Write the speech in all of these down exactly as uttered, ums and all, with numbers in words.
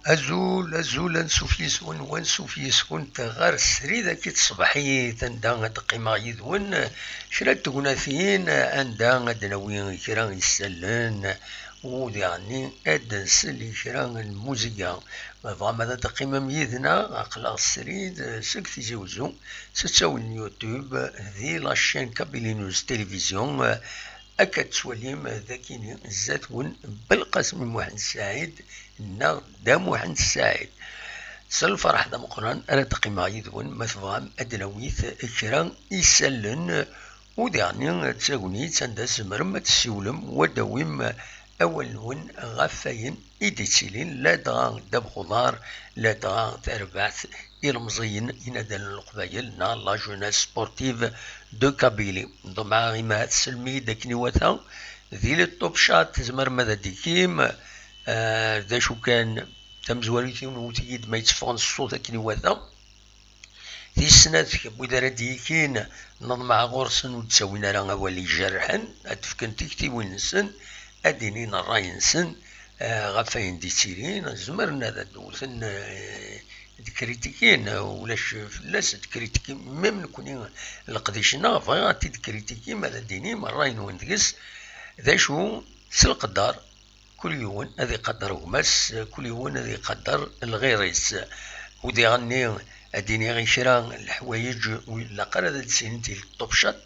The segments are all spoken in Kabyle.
Azul, azul, ansuf yis-wen, wansuf yis-went ɣer srid-agi n tṣebḥit, anda ad d-qqimeɣ yid-wen kra n tegnatin, anda ad d-nawi kra n yisallen, u diɣenni ad d-nsel i kra n lmuziga. Ma tebɣam ad d-teqqimem yid-neɣ, aql-aɣ srid seg Tizi Uzzu, s ttawil n YouTube, di la chaîne Kabylie News Télévision, akka tettwalim d akini zdat-wen Belqasem Muḥend Saɛid neɣ Dda Muḥend Saɛid. S lferḥ d ameqqran ara d-qqimeɣ yid-wen ma tebɣam ad d-nawit kra isallen, u diɣenni d tagnit anda tzemrem ad tessiwlem u ad d-tawim awal-nwen ɣef wayen i d-yettilin, ladɣa ddabex uḍar, ladɣa tarbaɛt, ilemẓiyen, inaddalen n Leqbayel neɣ la jeunesse sportive de Kabylie. Ḍemɛeɣ imi ad teslem-iyi-d akken iwata. Di les Top Chats tzemrem ad d-tikim, eh, d acu kan, tamezwarut yiwen wwet-iyi-d ma yetteffɣen ṣṣut akken iwata. Tis snat, wid ara d-yikin, neḍmeɛ ɣur-sen ur d-ttawin ara awal ijerrḥen, ad d-fken tiktiwin-nsen, ad d-inin ṛṛay-nsen, eh, ɣef wayen d-yettilin, zemren ad d-wten, eh, d-kritikin, ulac fell-as d-kritikin, même nekni leqdic-nneɣ bɣiɣ ad t-id-kritikim, ad d-tinim ṛṛay-nwen deg-s, d acu s leqder, kul yiwen ad iqader gma-s, kul yiwen ad iqader lɣir-is. U diɣenni ad d-iniɣ i kra n leḥwayeǧ ur ilaq ara ad d-ssinent i Top Chat,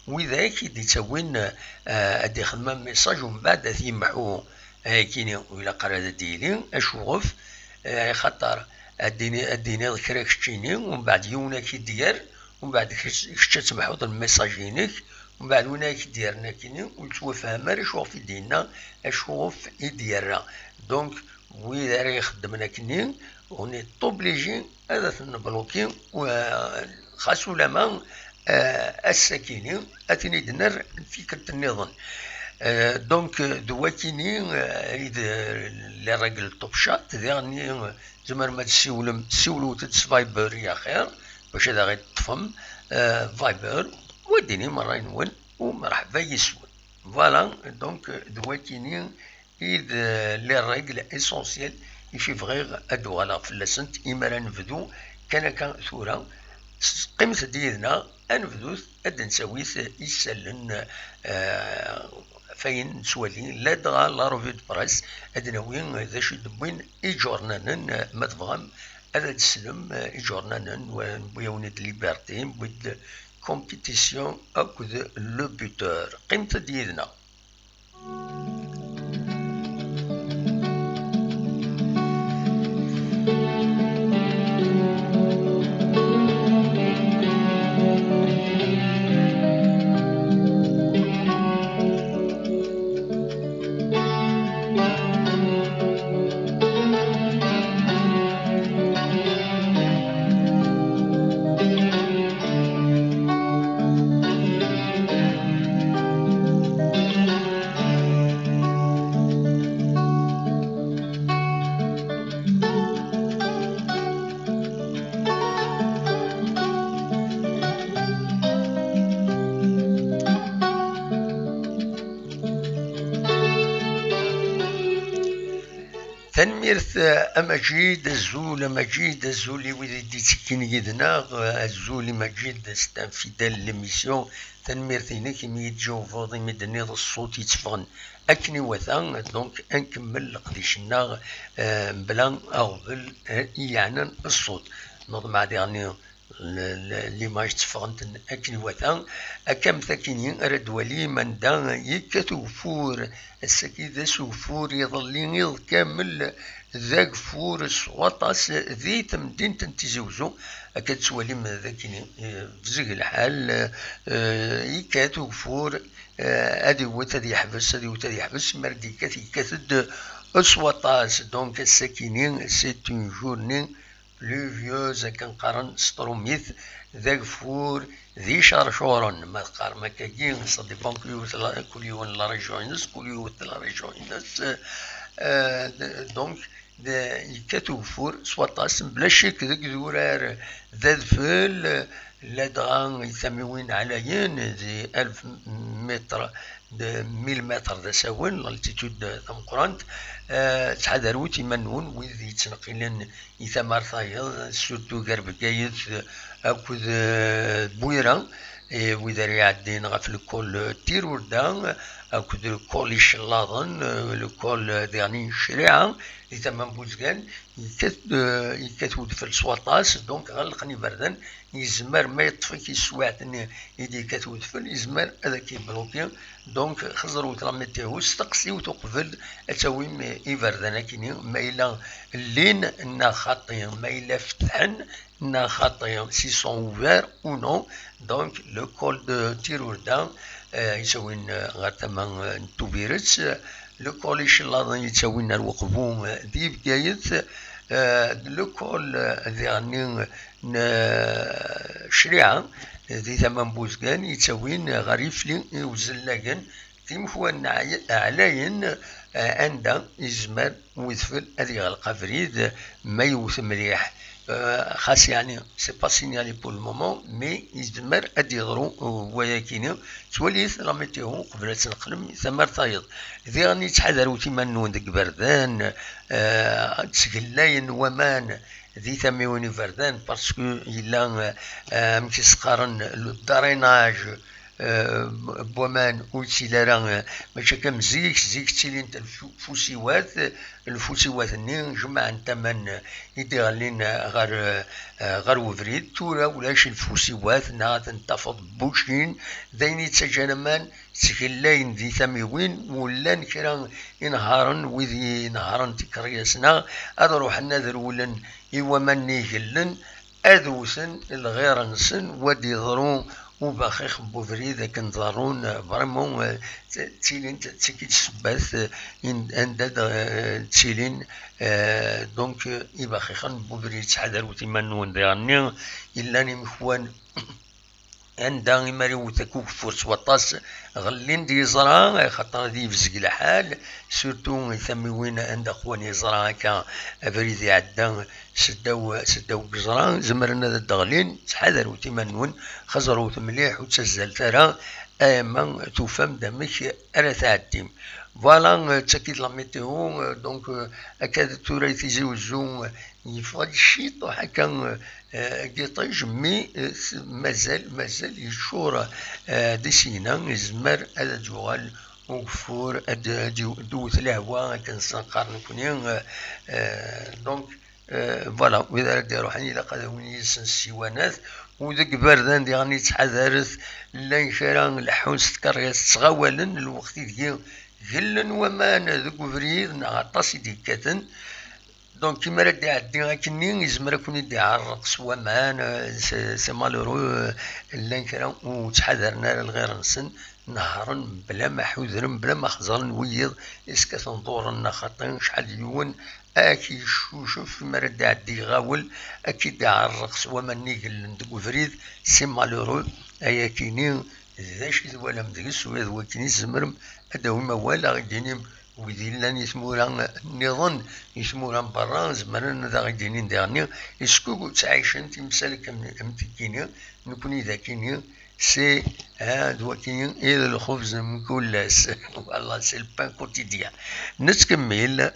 widak i d-ittawin, eh, ad d-ixdem amiṣaj umbeɛd ad t-yemḥu. Ayakini ur ilaq ara ad d-yili, acuɣef? Eh, axaṭer ad d-ini-, ad d-tiniḍ kra keččini, umbeɛd yiwen ad k-id-yerr, umbeɛd kečč, kečč ad temḥuḍ lmessage-inek, umbeɛd win ad k-d-yerren akkenni ur yettwafham ara acuɣef i d-yenna, acuɣef i d-yerra. Donc, wid ara ixeddmen akkenni, on est obligé ad ten-nbloquer, u, xas ulama, eh, ass-akini, ad ten-id-nerr tikkelt nniḍen. Eh, donc, d wakini, eh, i d les règles Top Chat, diɣenni, tzemrem ad tessiwlem, siwlet-d s Viber i axir, bac ad aɣ-teṭṭfem, eh, Viber, u ad d-tinim ṛṛay-nwen, u mṛeḥba yis-wen. Voilà, donc, d wakini i d, eh, les règles essentielles i fi bɣiɣ ad d-uɣaleɣ fell-asent imi ara nebdu kan akka tura. S-, qqimet-d yid-neɣ, ad nebdut ad d-nettawi isallen, eh, ɣef wayen nettwali, ladɣa la revue de presse, ad d-nawi d acu i d-wwin iǧurnanen, ma tebɣam ad d-teslem, eh, iǧurnanen, wa-, newwi-awen-id Liberté, newwi-d Compétition akked Le Buteur. Qqimet-d yid-neɣ. Tanemmirt, eh, a Maǧid, azul a Maǧid, azul i wid i d-ittekkin yid-neɣ, eh, azul i Maǧid, c'est un fidèle l'émission. Tanemmirt-inek imi i d-tjawbeḍ, imi d-tenniḍ ṣṣut yetteffɣen akken iwata. Donc, ad nkemmel leqdic-nneɣ, eh, mebla aɣbel, eh, i yeɛnan ṣṣut. Neḍmeɛ diɣenni l-, l-, l'image tteffɣent akken iwata. Akka am takini ara d-twalim anda yekkat ugeffur. Ass-agi d ass ugeffur, iḍelli iḍ kamel d ageffur s waṭas di temdint n Tizi Uzzu. Akka tettwalim d akini, eh, bezeg lḥal, eh, yekkat ugeffur, eh, ad iwet ad yeḥbes, ad iwet ad yeḥbes, mi ara d-yekkat, yekkat-d s waṭas. Donc ass-akini, c'est une journée pluvieuse, akken qqaren s trumit, d ageffur d icercuren. Ma teqqarem akkagi, ça dépend kul yiwet la, kul yiwen la région-ines, kul yiwet la région-ines. Euh, d-, donc, d-, yekkat ugeffur s waṭas, mebla ccek deg idurar d adfel, ladɣa i tamiwin ɛlayen di alef metr, d mil metr d asawen, l'altitude tameqqrant. Eh, ttḥadarut iman-nwen, wid yettneqqilen i tama ar tayeḍ, surtout gar Bgayet akked, eh, Bwira, eh, wid ara iɛeddin ɣef lekol Tirurda akked lekol Icellaḍen, eh, lekol, eh, diɣen n ccariɛa di tama n Buzgan, yekkat, eh, yekkat udfel s waṭas, donc ɣelqen iberdan, yezmer ma yeṭṭef-ik i teswiɛt-nni i d-yekkat udfel, yezmer ad k-ibluki. Donc, xeẓrut la météo, steqsiwt uqbel ad tawim iberdan akkenni, ma yella llin neɣ xaṭi, ma yella fetḥen neɣ xaṭi, s'ils sont ouverts ou non. Donc, le col de Tirurda, eh, yettawin, eh, ɣer tama, eh, n Tubiret, le col Icellaḍen yettawin ar Weqbu, eh, di Bgayet, eh, le col, eh, diɣenni n, eh, Criɛa, eh, di tama n Buzgan, yettawin ɣer Ifli i Uzellagen, timekwa n ɛya-, ɛlayen, eh, anda yezmer wedfel ad yeɣleq abrid ma yewwet mliḥ. Eh, xas yeɛni, c'est pas signalé pour le moment, mais yezmer ad d-yeḍru, eh, wayakini. Ttwalit la météo qbel ad tneqlem tamart tayeḍ. Diɣen yettḥadarut iman-nwen deg iberdan, eh, ttgellayen waman di tamiwin iberdan, parce que yella, eh, amek i s-qqaren, le drainage, eh, n waman ur yettili ara, eh, mačči akka am zik, zik ttilint lfu-, lfusiwat, lfusiwat-nni jemɛent aman i d-iɣellin ɣer, eh, ɣer ubrid. Tura ulac lfusiwat, neɣ ad ten-tafeḍ bucin, d ayen yettaǧǧan aman ttgellayen di tamiwin, u llan kra inehharen, wid inehhren tikeryas-nneɣ, ad ruḥen ad rewlen i waman-nni igellen, ad wten lɣir-nsen, wa d-yeḍru ubaxix n ubrid akken ḍerrun, vraiment, eh, t-, ttilint d tigi d ssebbat, eh, in-, anda d-, eh, ttilin, eh, donc, eh, ibaxixen n ubrid. Ttḥadarut iman-nwen diɣenni, illan imekwan anda imi ara iwwet akk ugeffur s waṭas, ɣellin-d yiẓra, axaṭer ad yebzeg lḥal, surtout i tamiwin anda qwan yiẓra akka, abrid iɛedda seddaw, seddaw n yeẓra, zemren ad d-ɣlin. Ttḥadarut iman-nwen, xeẓrut mliḥ, ur ttazzalt ara, ama tufam-d amek ara tɛeddim. Voilà, euh, d tagi d la météo, euh, donc, euh, akka d tura i Tizi Uzzu, euh, yeffeɣ-d ciṭuḥ akka, euh, euh, deg iṭij, mais, euh, s-, mazal, mazal yeččur, euh, d isigna, yezmer ad d-yuɣal ugeffur, ad d-, ad d-iw-, d-iwet lehwa, akken s-neqqar nekni, euh, euh, donc, euh, voilà, wid ara d-iruḥen ilaq ad awin yid-sen ssiwanat, u deg iberdan diɣen yettḥadaret, llan kra leḥḥun s tkeryas ttɣawalen, lweqt ideg gellen waman deg ubrid, neɣ aṭas i d-yekkaten. Donc, imi ara d-iɛeddi akkenni, yezmer ad ken-id-iɛerreq s waman, euh, c'est, c'est malheureux, euh, llan kra ur ttḥadaren ara lɣir-nsen, nehhren mebla ma ḥudren, mebla ma xeẓren wiyiḍ, iskaten ḍuren neɣ xaṭi, acḥal d yiwen ad k-yeccucef, imi ara d-iɛeddi iɣawel, ad k-id-iɛerreq s waman-nni gellen deg ubrid, c'est malheureux, ayakini d acu i twalam deg-s, ula d wakken i tzemrem ad d-tawim awal, ad aɣ-d-tinim wid yellan i tmura nniḍen, i tmura n berra, zemren ad aɣ-d-inin diɣenni, est-ce que ttɛicen timsal am, am tikkini, nekni d akini, c'est, ah, d wakini i d lxubz n mkul ass. Voilà, c'est le pain quotidien. Nettkemmil.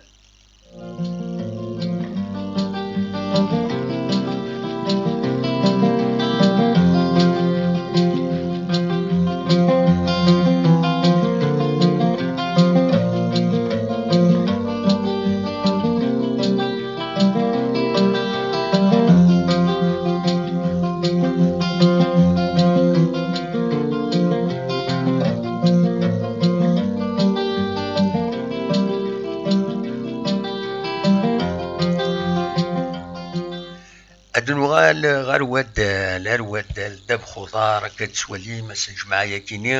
Ad nuɣal ɣer waddal, ar waddal ddabex uḍar, akka d-tettwalim ass n lǧemɛa-yakini,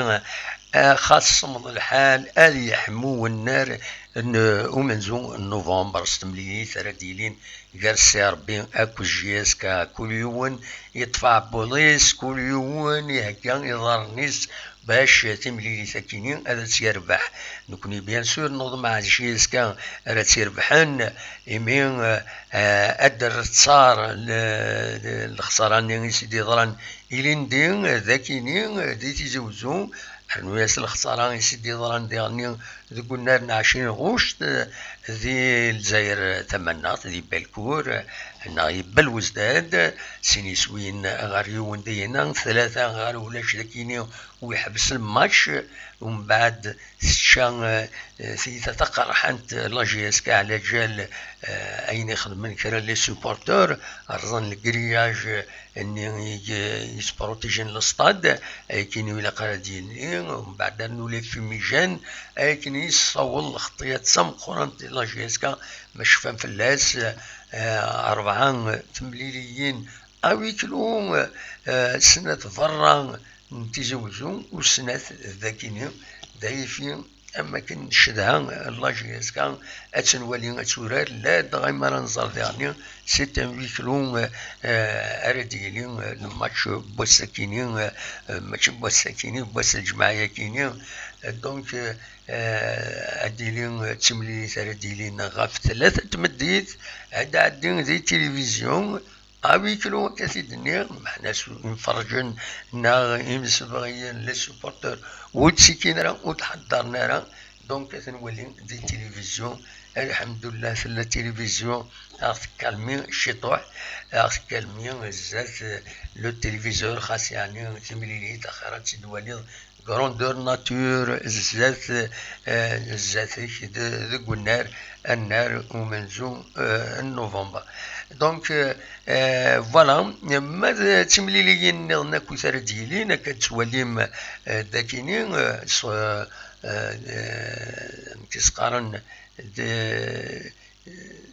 eh, xas semmeḍ lḥal, ad yeḥmu wennar n umenzu n november s temlilit ara d-yilin gar Ssi Ṛebbi akked J S K. Kul yiwen yeṭṭef aɛebbuḍ-is, kul yiwen ihegga iḍarren-is, bac timlilit akini ad tt-yerbeḥ. Nekni, bien sûr, nuḍmeɛ d J S K ara tt-irebḥen, imi, eh, ad d-rreṣṣar le-, le-, lexṣara-nni i s-d-yeḍran ilindi d akini di Tizi Wezzu, rnu-yas lexṣara i s-d-yeḍran diɣenni deg unnar n ɛecrin ɣuct, di Lezzayer Tamannaɣt, di Belcourt, neɣ i Belwezdad, sin yiswiyen ɣer yiwen dihina, tlata ɣer ulac d akini u iḥbes lmatch, umbeɛd tečča, eh, tiyita taqerḥant la J S K ɛla ǧal, eh, ayen ixedmen kra les supporteurs, rẓan le grillage-nni i, i yesprotijin le stade, akken ur ilaq ara ad yili, umbeɛd rnu les fumigènes, akken yessaweḍ lxeṭṭiya d tameqqrant di la J S K, ma cfan fell-as, eh, rebɛa temliliyin à huis clos, eh, snat berra n Tizi Wezzu u snat d akini, d ayifi am akken ncedha la J S K ad tt-nwali ad turar, ladɣa imi ara nẓer diɣenni c'est un huis clos, eh, ara d-yili, eh, lmatch n wass-akini, eh, mačči n wass-akini, n wass n lǧemɛa-yakini. Eh, donc, eh, ad d-yili, eh, d timlilit ara d-yilin ɣef tlata n tmeddit, ad d-ɛeddi di tilivizyu, à huis clos akka t-id-nniɣ, meḥna s imferrǧen neɣ imsebɣiyen, les supporters, ur ttikin ara, ur tḥeddaren ara, donc ad ten-wali di tilivizyu. Alḥemdullah, tella tilivizyu a ɣ-tekkalmi ciṭuḥ, a ɣ-tekkalmi zdat, eh, le téléviseur, xas yeɛni timlilit axir ad tt-id-twaliḍ grandeur nature, zdat, eh, zdat-k de-, deg unnar, annar umenzu, eh, n novembre. Donc, eh, eh, voilà, ma d timliliyin nniḍen akkit ara d-yilin, akka d-twalim, eh, d akini, eh, s-, eh, eh, amek i s-qqaren, d-,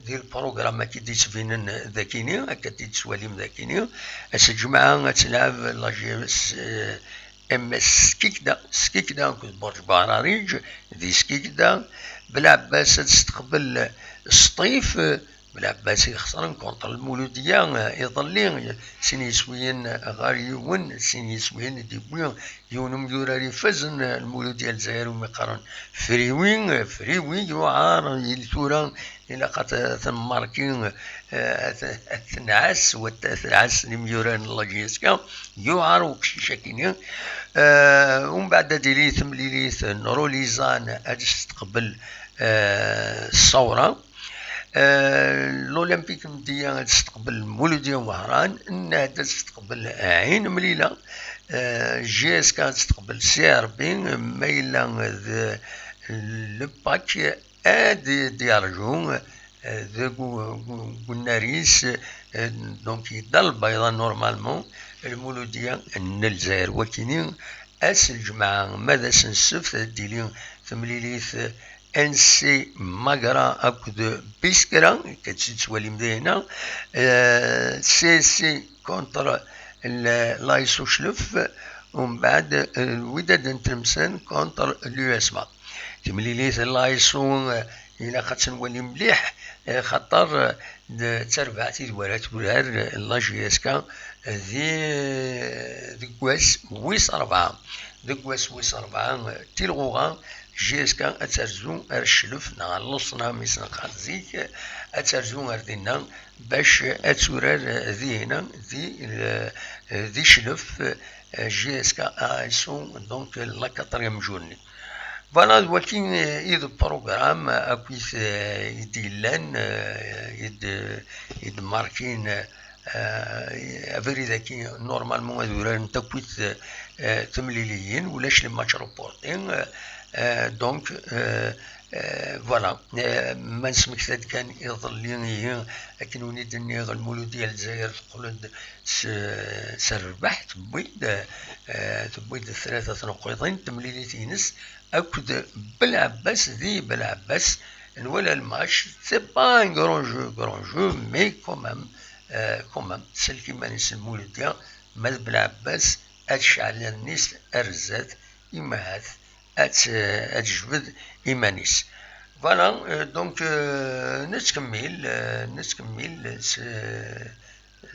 di lprogram akka i d-yettbinen d akini, akka d-tettwalim d akini. Ass n lǧemɛa ad telɛeb la J S, eh, M S Skikda, Skikda akked Burj Bahraridj, di Skikda. Belɛebbas ad testeqbel Sṭif, Belɛebbas ixesren contre Lmuludiya, eh, iḍelli, sin yiswiyen ɣer yiwen, sin yiswiyen i d-yewwi yiwen umyurar ifazen, eh, Lmuludiya Lezzayer umi qqaren Friwi, eh, Friwi yuɛer, il tura ilaq ad t-, ad t-nmarki, eh, ad t-, ad t-nɛass, wa t-, ad t-nɛass n imyurar n la J S K, yuɛer uqcic akini. Eh, umbeɛd ad d-tili temlilit n Rulizan ad testeqbel, eh, Ṣṣawra. Eh, l'Olympique Mdiya ad testeqbel Muludya Wehran, Nnahda ad testeqbel Ɛin Mlila, eh, J S K ad testeqbel C R B, ma yella d le pack ad d-yerǧu, eh, deg u-, u-, unnar-is, eh, donc yedda lbayḍa normalement, Lmuludya n Lezzayer. Wakini, ass n lǧemɛa, ma d ass n ssebt, ad d-tili temlilit N C Magra akked Biskra, akka tt-tettwalim dayna, eh, C S C contre l-, l'A S Uclef, umbeɛd, eh, Wydad n Tlemsan contre l'U S M A. Timlilit n l'A S U, eh, ilaq ad tt-nwali mliḥ, eh, xaṭer, eh, d tarbaɛt i d wara turar, eh, la J S K, eh, di, deg wass wis rebɛa. Deg wass wis rebɛa, eh, tilɣuɣa, J S K ad terzu ar Cclef neɣ ar Leṣnam i s-neqqar zik, eh, ad terzu ar dinna bac ad turar, eh, dihina di, eh, di Cclef, eh, J S K A S U, donc, eh, la quatrième journée. Voilà, d waki, eh, i d programme, eh, akkit, eh, i d-yellan, eh, i d-, i d-markin, eh, abrid-agi, normalement, ad urarent akkit, eh, temliliyin, ulac les matchs reportés, eh, donc, eh, eh, voilà. Eh, ma nesmekta-d kan iḍelli, ihi, akken wen-id-nniɣ, Lmuludya Lezzayer teqqel-d s, s rrbeḥ, tewwi-d, eh, tewwi-d tlata tneqqiḍin, temlilit-ines akked Belɛebbas di Belɛebbas, nwala lmatch, c'est pas un grand jeu, grand jeu, mais quand même, euh, quand même, tsellek iman-is Lmuludya, ma d Belɛebbas, ad tecɛel allen-is ar zdat, imahat ad t-, ad tejbed iman-is. Voilà, euh, donc, euh, nettkemmil, euh, nettkemmil s,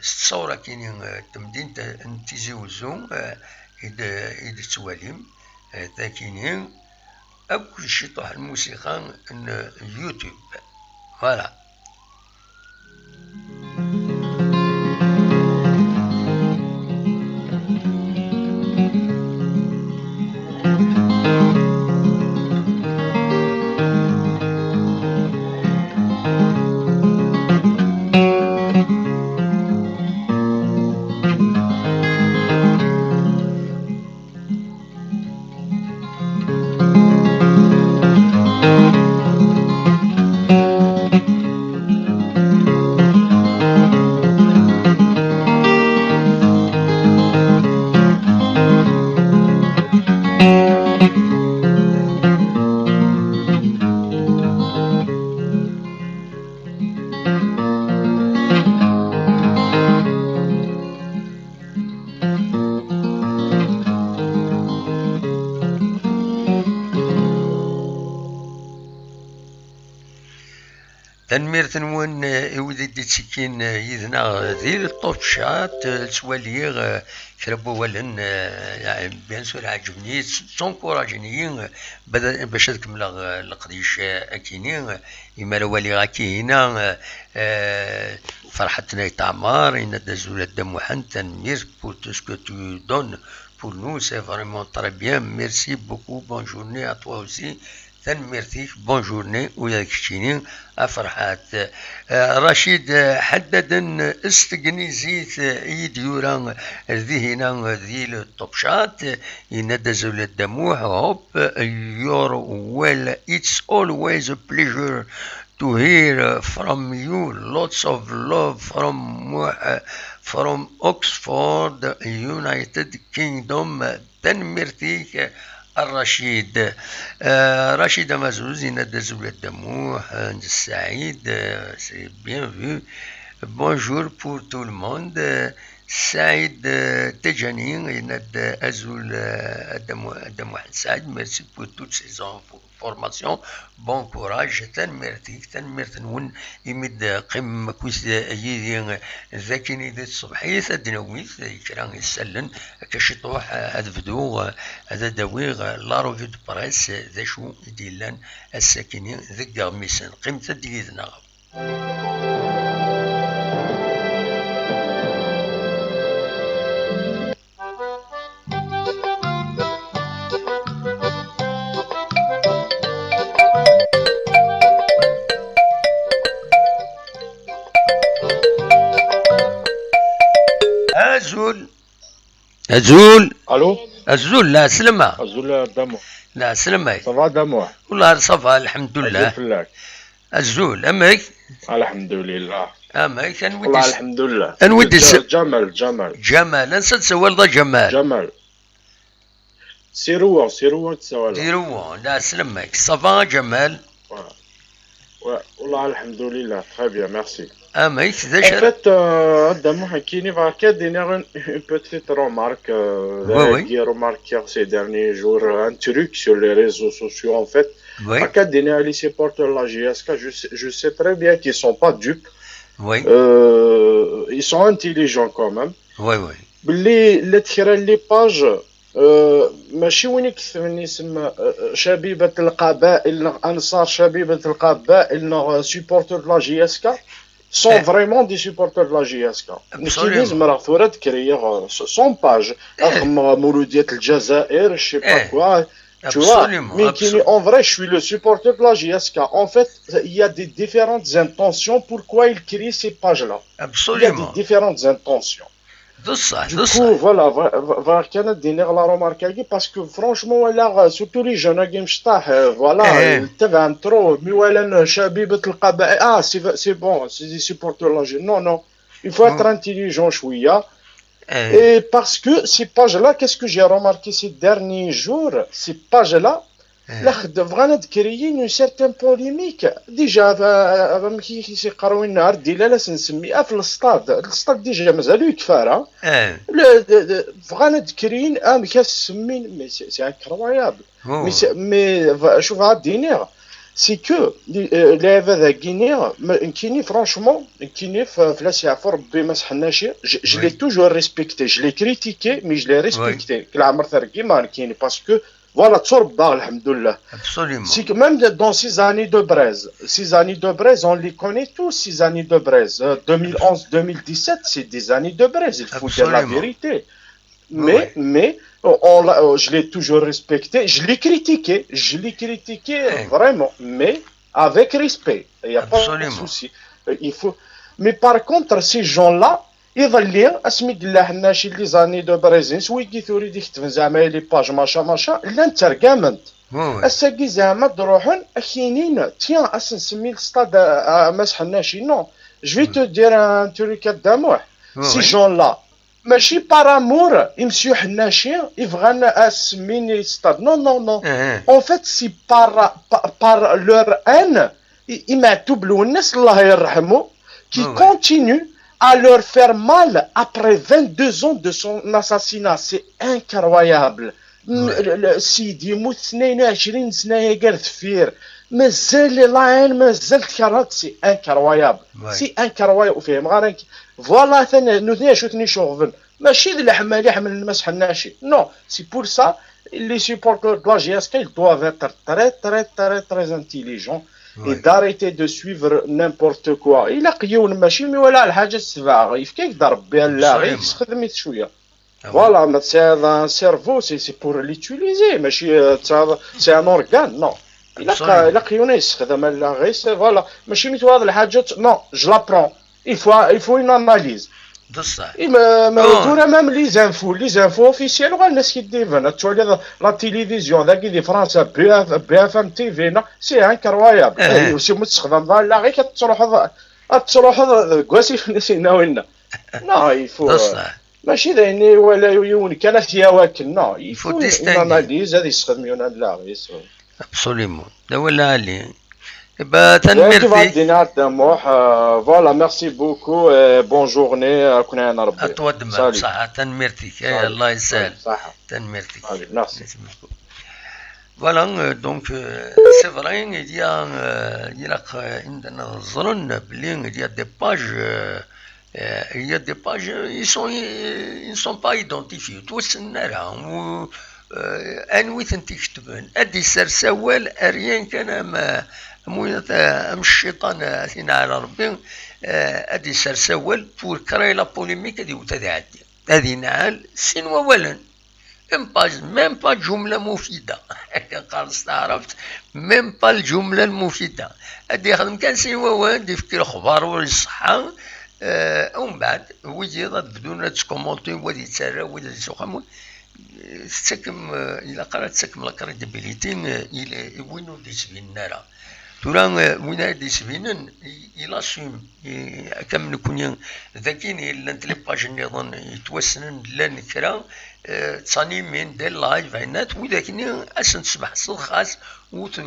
s tṣawra-kini, eh, n temdint n Tizi Wezzu, eh, i d-, i d-tettwalim. Takini akk ciṭuḥ lmusiqa n YouTube. Voilà. Tanemmirt-nwen, eh, i wid i d-ittekkin, eh, yid-neɣ di Top Chat, eh, ttwaliɣ, eh, kra n wawalen, eh, bien sûr, ɛeǧben-iyi, tt-, ttɛenquraǧen-iyi, eh, bada-, bac ad kemmleɣ, eh, leqdic, eh, akini, eh, imi ara waliɣ akina, eh, eh, Ferḥat n Ayt Ɛmar, yenna-d: "Azul a Dda Muḥend, tanemmirt pour tout ce que tu donnes pour nous, c'est vraiment très bien, merci beaucoup, bonne journée à toi aussi." Tanemmirt-ik, bonne journée, ula d keččini, a Ferḥat. Eh, Racid, eh, Ḥaddaden s tegnizit, eh, i yi-d-yura, eh, dihina, eh, di le Top Chat, eh, yenna-d: "Azul a Dda Muḥ, hope you're well, it's always a pleasure to hear from you, lots of love from Muḥ, eh, from Oxford, United Kingdom." Tanemmirt-ik a Racid. Eh, Racid Amazuz yenna-d: "Azul a Dda Muḥ, eh, Saɛid, eh, c'est bien vu. Bonjour pour tout le monde." Eh, Saïd, eh, Tejani yenna-d: "Azul, eh, a Dda Mu-, a Dda Muḥend Saɛid, merci pour toutes ces infos. Formation, bon courage." Tanemmirt-ik, tanemmirt-nwen, imi d-teqqimem akkit yid-i, eh, d akini di tṣebḥit, ad d-nawi kra isallen, akka ciṭuḥ, eh, ad bduɣ, eh, ad d-awiɣ, eh, la revue de presse, eh, d acu i d-yellan ass-akini deg iɣmisen. Qqimet-d yid-neɣ. Azul. Azul. Allô. Azul, la slema. Azul a Dda Muḥ. La slema. Ça va a Dda Muḥ? Wallah, ça va, الحمد لله. Azul fell-ak. Azul, amek? الحمد لله. Amek, anwi والله dis-, الحمد لله. Anwi dis-, J-, Jamal, Jamal. Jamal, ansa d-tsawaleḍ a Jamal? Jamal. Si Rouen, si Rouen i d-ssawaleɣ. Di Rouen, la slema-k. Ça va a Jamal? Ouais. Ouais, والله الحمد لله, très bien, merci. Amek, d acu? En fait, euh, a Dda Muḥ, nekkini bɣiɣ kan ad d-iniɣ une, une petite remarque, euh, oui, oui, dagi remarkiɣ ces derniers jours, euh, un truc sur les réseaux sociaux, en fait. Oui. Bɣiɣ kan ad d-iniɣ les supporters de la J S K, je sais, je sais très bien qu'ils sont pas dupes. Oui. Euh, ils sont intelligents quand même. Oui, oui. Belli llant kra n les pages, euh, ماشي وين يكتبن يسمى, euh, شبيبة القبائل, neɣ أنصار شبيبة القبائل, neɣ, euh, supporters de la J S K, sont, eh, vraiment des supporters de la J S K. Absolument. Nekkini zemreɣ tura ad créiɣ, euh, s-, cent pages. Eh. Ad xedmeɣ مولودية الجزائر, je sais pas, eh, quoi. Tu vois, absolument, mais nekkini, absolument, en vrai, je suis le supporter de la J S K. En fait, il y a des différentes intentions pourquoi il crée ces pages-là. Absolument. Il y a des différentes intentions. D ṣṣeḥ, d ṣṣeḥ. Du coup, voilà, bɣ-, bɣ-, bɣiɣ kan ad d-iniɣ la remarque-agi, parce que franchement, walaɣ, euh, surtout les jeunes-agi imecṭaḥ, euh, voilà, eh, tebɛen trop, mi walan, euh, شبيبة القبائل, ah, c'est, c'est bon, c'est des supporters de la J-, non, non. Il faut être, mm, intelligent شوية. Eh. Et parce que ces pages-là, qu'est-ce que j'ai remarqué ces derniers jours? Ces pages-là, eh, la xed-, bɣan ad créer une certaine polémique. Déjà, ava-, ava-, amek i s-iqqar winna, ar d-ilal ad s-nsemmi, af le stade. Le stade, déjà, mazal ur yekfi ara. Eh. Le, de, de, bɣan ad créer, amek ad s-semmin, mais c'est, c'est incroyable. Oh. Mais c'est, mais, va-, شوف, ad d-iniɣ, c'est que, euh, lɛibad-agi-nni, ma-, nekkini, franchement, nekkini, f-, fell-as yeɛfu Rebbi, Mass Ḥennaci, je, je l'ai, oui, toujours respecté, je l'ai critiqué, mais je l'ai, oui, respecté. Deg leɛmer tergima, nekkini, parce que Voilà, tturebbaɣ, lḥemdullah. Absolument. C'est que même de- dans ces années de braise, ces années de braise, on les connaît tous, ces années de braise. Euh, deux mille onze, deux mille dix-sept, c'est des années de braise, il faut dire la vérité. Mais, mais, on l'a- euh, je l'ai toujours respecté, je l'ai critiqué, je l'ai critiqué vraiment, mais avec respect. Il n'y a pas de souci. Euh, Il faut... Mais par contre, ces gens-là, iḍelli, asmi yella Ḥennaci, les années de braise, s wigi tura i d-iketben zeɛma les pages, machin, machin, llan ttergamen-t. Ass-agi zeɛma ad d-ruḥen, ad k-inin, tiens, ad s-nsemmi le stade à, à Mass Ḥennaci. Non, je vais te dire un truc, a Dda Muḥ. Ces gens-là, mačči par amour i Monsieur Ḥennaci i bɣan ad s-semmin le stade. Non, non, non. En fait, c'est par, par, par leur haine i, i Meɛtub Lwennas, Allah yerḥemu, qui continue à leur faire mal après vingt-deux ans de son assassinat. C'est incroyable. Le- le- Sidi yemmut tnayen u ɛecrin sna-agi ar deffir. Mazal la haine, mazal tkerheḍ, c'est incroyable. C'est incroyable. Ur fhimeɣ ara nekk. Voilà, atan nutni acu ten-iceɣben. Mačči d leḥmal i ḥemmlen Mass Ḥennaci. Non, c'est pour ça, les supporters de la J S K, ils doivent être très, très, très, très intelligents et d'arrêter de suivre n'importe quoi. Ilaq yiwen mačči mi wala lḥaǧa tebɛeɣ, yefka-ak-d Rebbi allaɣ-ik, sexdem-it cwiya. Voilà, ma tesɛiḍ un cerveau, c'est, c'est pour l'utiliser, mačči, euh, tesɛiḍ, c'est un organe, non. Ilaq, ilaq yiwen ad yessexdam allaɣ-is, voilà. Mačči mi twalaḍ lḥaǧa, non, je la prends. Il faut, il faut une analyse. D ṣṣeḥ. I ma, ma tura même les infos, les infos officielles, uɣalen a skiddiben. Ad twaliḍ la télévision, dagi di Fransa, B F, B F M T V, non, c'est incroyable. Eh, si mu tessexdameḍ allaɣ-ik, ad truḥeḍ, ad truḥeḍ deg wasif n sina winna. Non, il faut, euh, mačči d ayen i wala yiwen kan ad t-yawi akken. Non, il faut une analyse, ad yessexdem yiwen allaɣ-is. Absolument. D awal lɛali. Iba, tanemmirt-ik. Voilà, merci beaucoup. Euh, bonne journée. Ad ken-iɛin Rebbi. Ad twaddem, salut. Ṣaḥa, tanemmirt-ik. Ay, salut. Allah yesɛel. Salut, ṣaḥa. Tanemmirt-ik. Salut, merci. Merci beaucoup. Voilà, euh, donc, euh, c'est vrai, il y a, euh, il y a, euh, il y a des pages, euh, Euh, il y a des pages, euh, ils sont, ils ne sont pas identifiés. Ur ttwassnen ara. Ou, euh, anwi i tent-iketben? Ad d-isers awal, rien kan am, am win, am cciṭan, a t-ineɛɛel Rebbi, euh, ad d-isers awal pour créer la polémique, ad iwet ad iɛeddi. Ad ineɛɛel sin wawalen. Même pas, même pas الجملة المفيدة. Qqaren s taɛrabt, même pas الجملة المفيدة. Ad yexdem kan sin wawal, ad d-ifk lexbar ur iṣeḥḥa. Eh, umbeɛd, wiyiḍ ad bdun ad ttkumuntin, wa ad yettarra, wa ad yessuxxam. Tettakem, eh, ilaq ara ad tettakem la crédibilité, eh, i, i win ur d-yettbinen ara. Tura, eh, win ara d-yettbinen, i, il assume, i, akka am nekni, d akin i llant les pages nniḍen yettwassnen, llan kra, eh, ttanimin des lives, ɛinat, widak-nni ad sen-tesbeḥseḍ xas ur t-,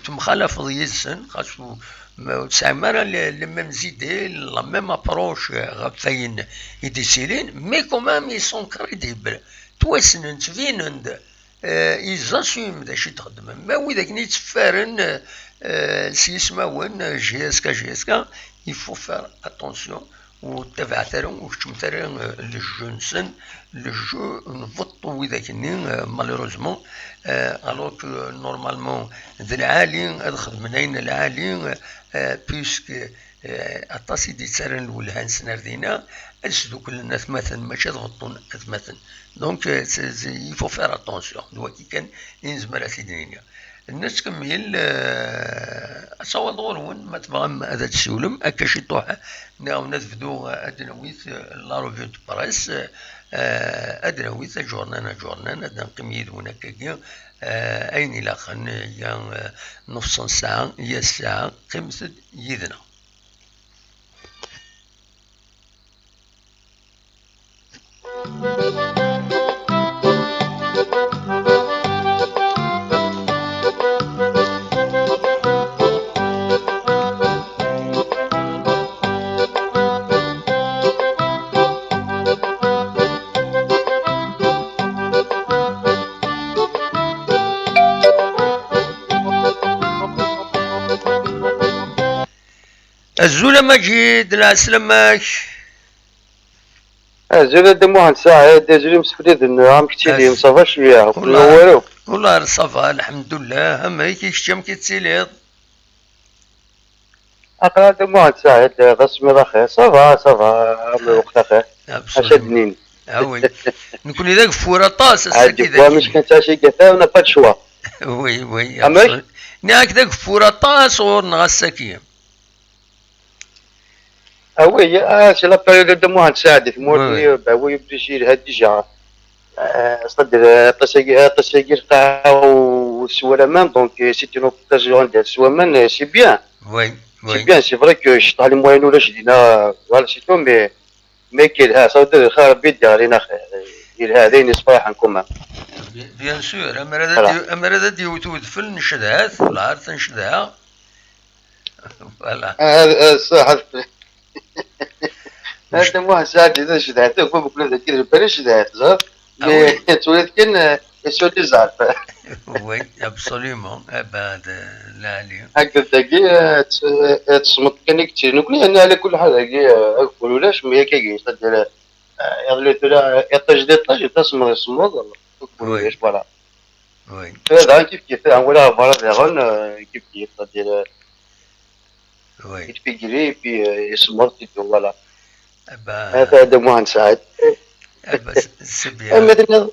temxalafeḍ yid-sen, xas ur, ma ur tesɛim ara les, les mêmes idées, la même approche, eh, ɣef wayen i d-yettilin, mais quand même, ils sont crédibles. Ttwassnen, ttbinen-d. Eh, ils assument d acu i d-xeddmen. Ma widak-nni yetteffaren, eh, s yismawen, eh, J S K, J S K, il faut faire attention. Ur ttabaɛet ara, ur keččmet ara, eh, le jeu-nsen, le jeu n beṭṭu widak-nni, eh, malheureusement, eh, alors que, eh, normalement, d lɛali ad xedmen ayen lɛali, eh, puisque Eh, aṭas i d-yettarran lwelha-nsen ar dinna, ad sduklen atmaten, mačči ad beṭṭun atmaten. Donc, eh, c'est, c'est, il faut faire attention. D wagi kan i nezmer ad t-id-nini. Nettkemmil, eh, ad taweḍ ɣur-wen, ma tebɣam ad d-tessiwlem, akka ciṭuḥ, neɣ ad nebdu, eh, ad d-nawi, eh, la revue de presse, eh, ad d-nawi aǧurnan, aǧurnan, ad neqqim yid-wen akkagi, eh, ayen ilaqen, ya, eh, nefṣ n ssaɛa, ya ssaɛa, qqimet-d yid-neɣ. Azul a Maǧid, lɛeslama-k. Azul a Dda Muḥend Saɛid, azul imsefliden, amek ttilin? Ça va cwiya? Kul lawaru? Ula ça va, lḥemdullah. Amek i kečč, amek i tettiliḍ? Aql-aɣ a Dda Muḥend Saɛid, d asemmiḍ axir. Ça va, ça va, am lweqt axir. Acu ad d-nini? Ah oui. Nekkni d ageffur aṭas, ass-agi d akken. Amek kan ttɛic-agi, on n'a pas de choix. Oui, oui. Amek? Nniɣ-ak d ageffur aṭas ɣur-neɣ ass-agi. Ah oui, ah, c'est la période de Mohamed Saad, tmurt-nni, bah oui, obligé, yelha déjà. Euh, c'est-à-dire, euh, aṭas-agi, aṭas-agi lqaɛa ur teswa laman, donc, euh, c'est une occasion de teswa laman, euh, c'est bien. Oui, oui. C'est bien, c'est vrai que je suis allé moyen ulac dina, voilà, c'est tout, mais, mais yelha, ça veut dire, xir Rebbi d-yeɣlin axir. Yelha, d ayen yessefraḥen quand même. Bien, bien sûr, amer ad d-, amer ad d-yewwet udfel, ncedha-t, lɛert ncedha. Voilà. Ah, ah, ça, Hada Muḥend Saɛid, d cedhat, akk mkul dagi d lbal cedhat, ẓer. Ah mais oui. Tura kan, euh, sur les arbres. Oui, absolument. Eh ben, de, lali. Haked dagi, euh, ts-, euh, tesmeḍ kan i yettili. Nekkni, yani, ala kul ḥal dagi, euh, akk ulac, mais akka, c'est-à-dire, euh, iḍelli tura, iṭij d iṭij, tasmeḍ isemmeḍ, akk ulac, voilà. Oui. Tura daɣen kif kif, daɣen walaɣ berra daɣen, euh, kif kif, c'est-à-dire, euh, oui. Yettfigri, et puis, euh, yesmeḍ, et puis voilà. Eh ben, Hada Muḥend Saɛid. Eh ben, c'est, c'est bien. Ama tenniḍ,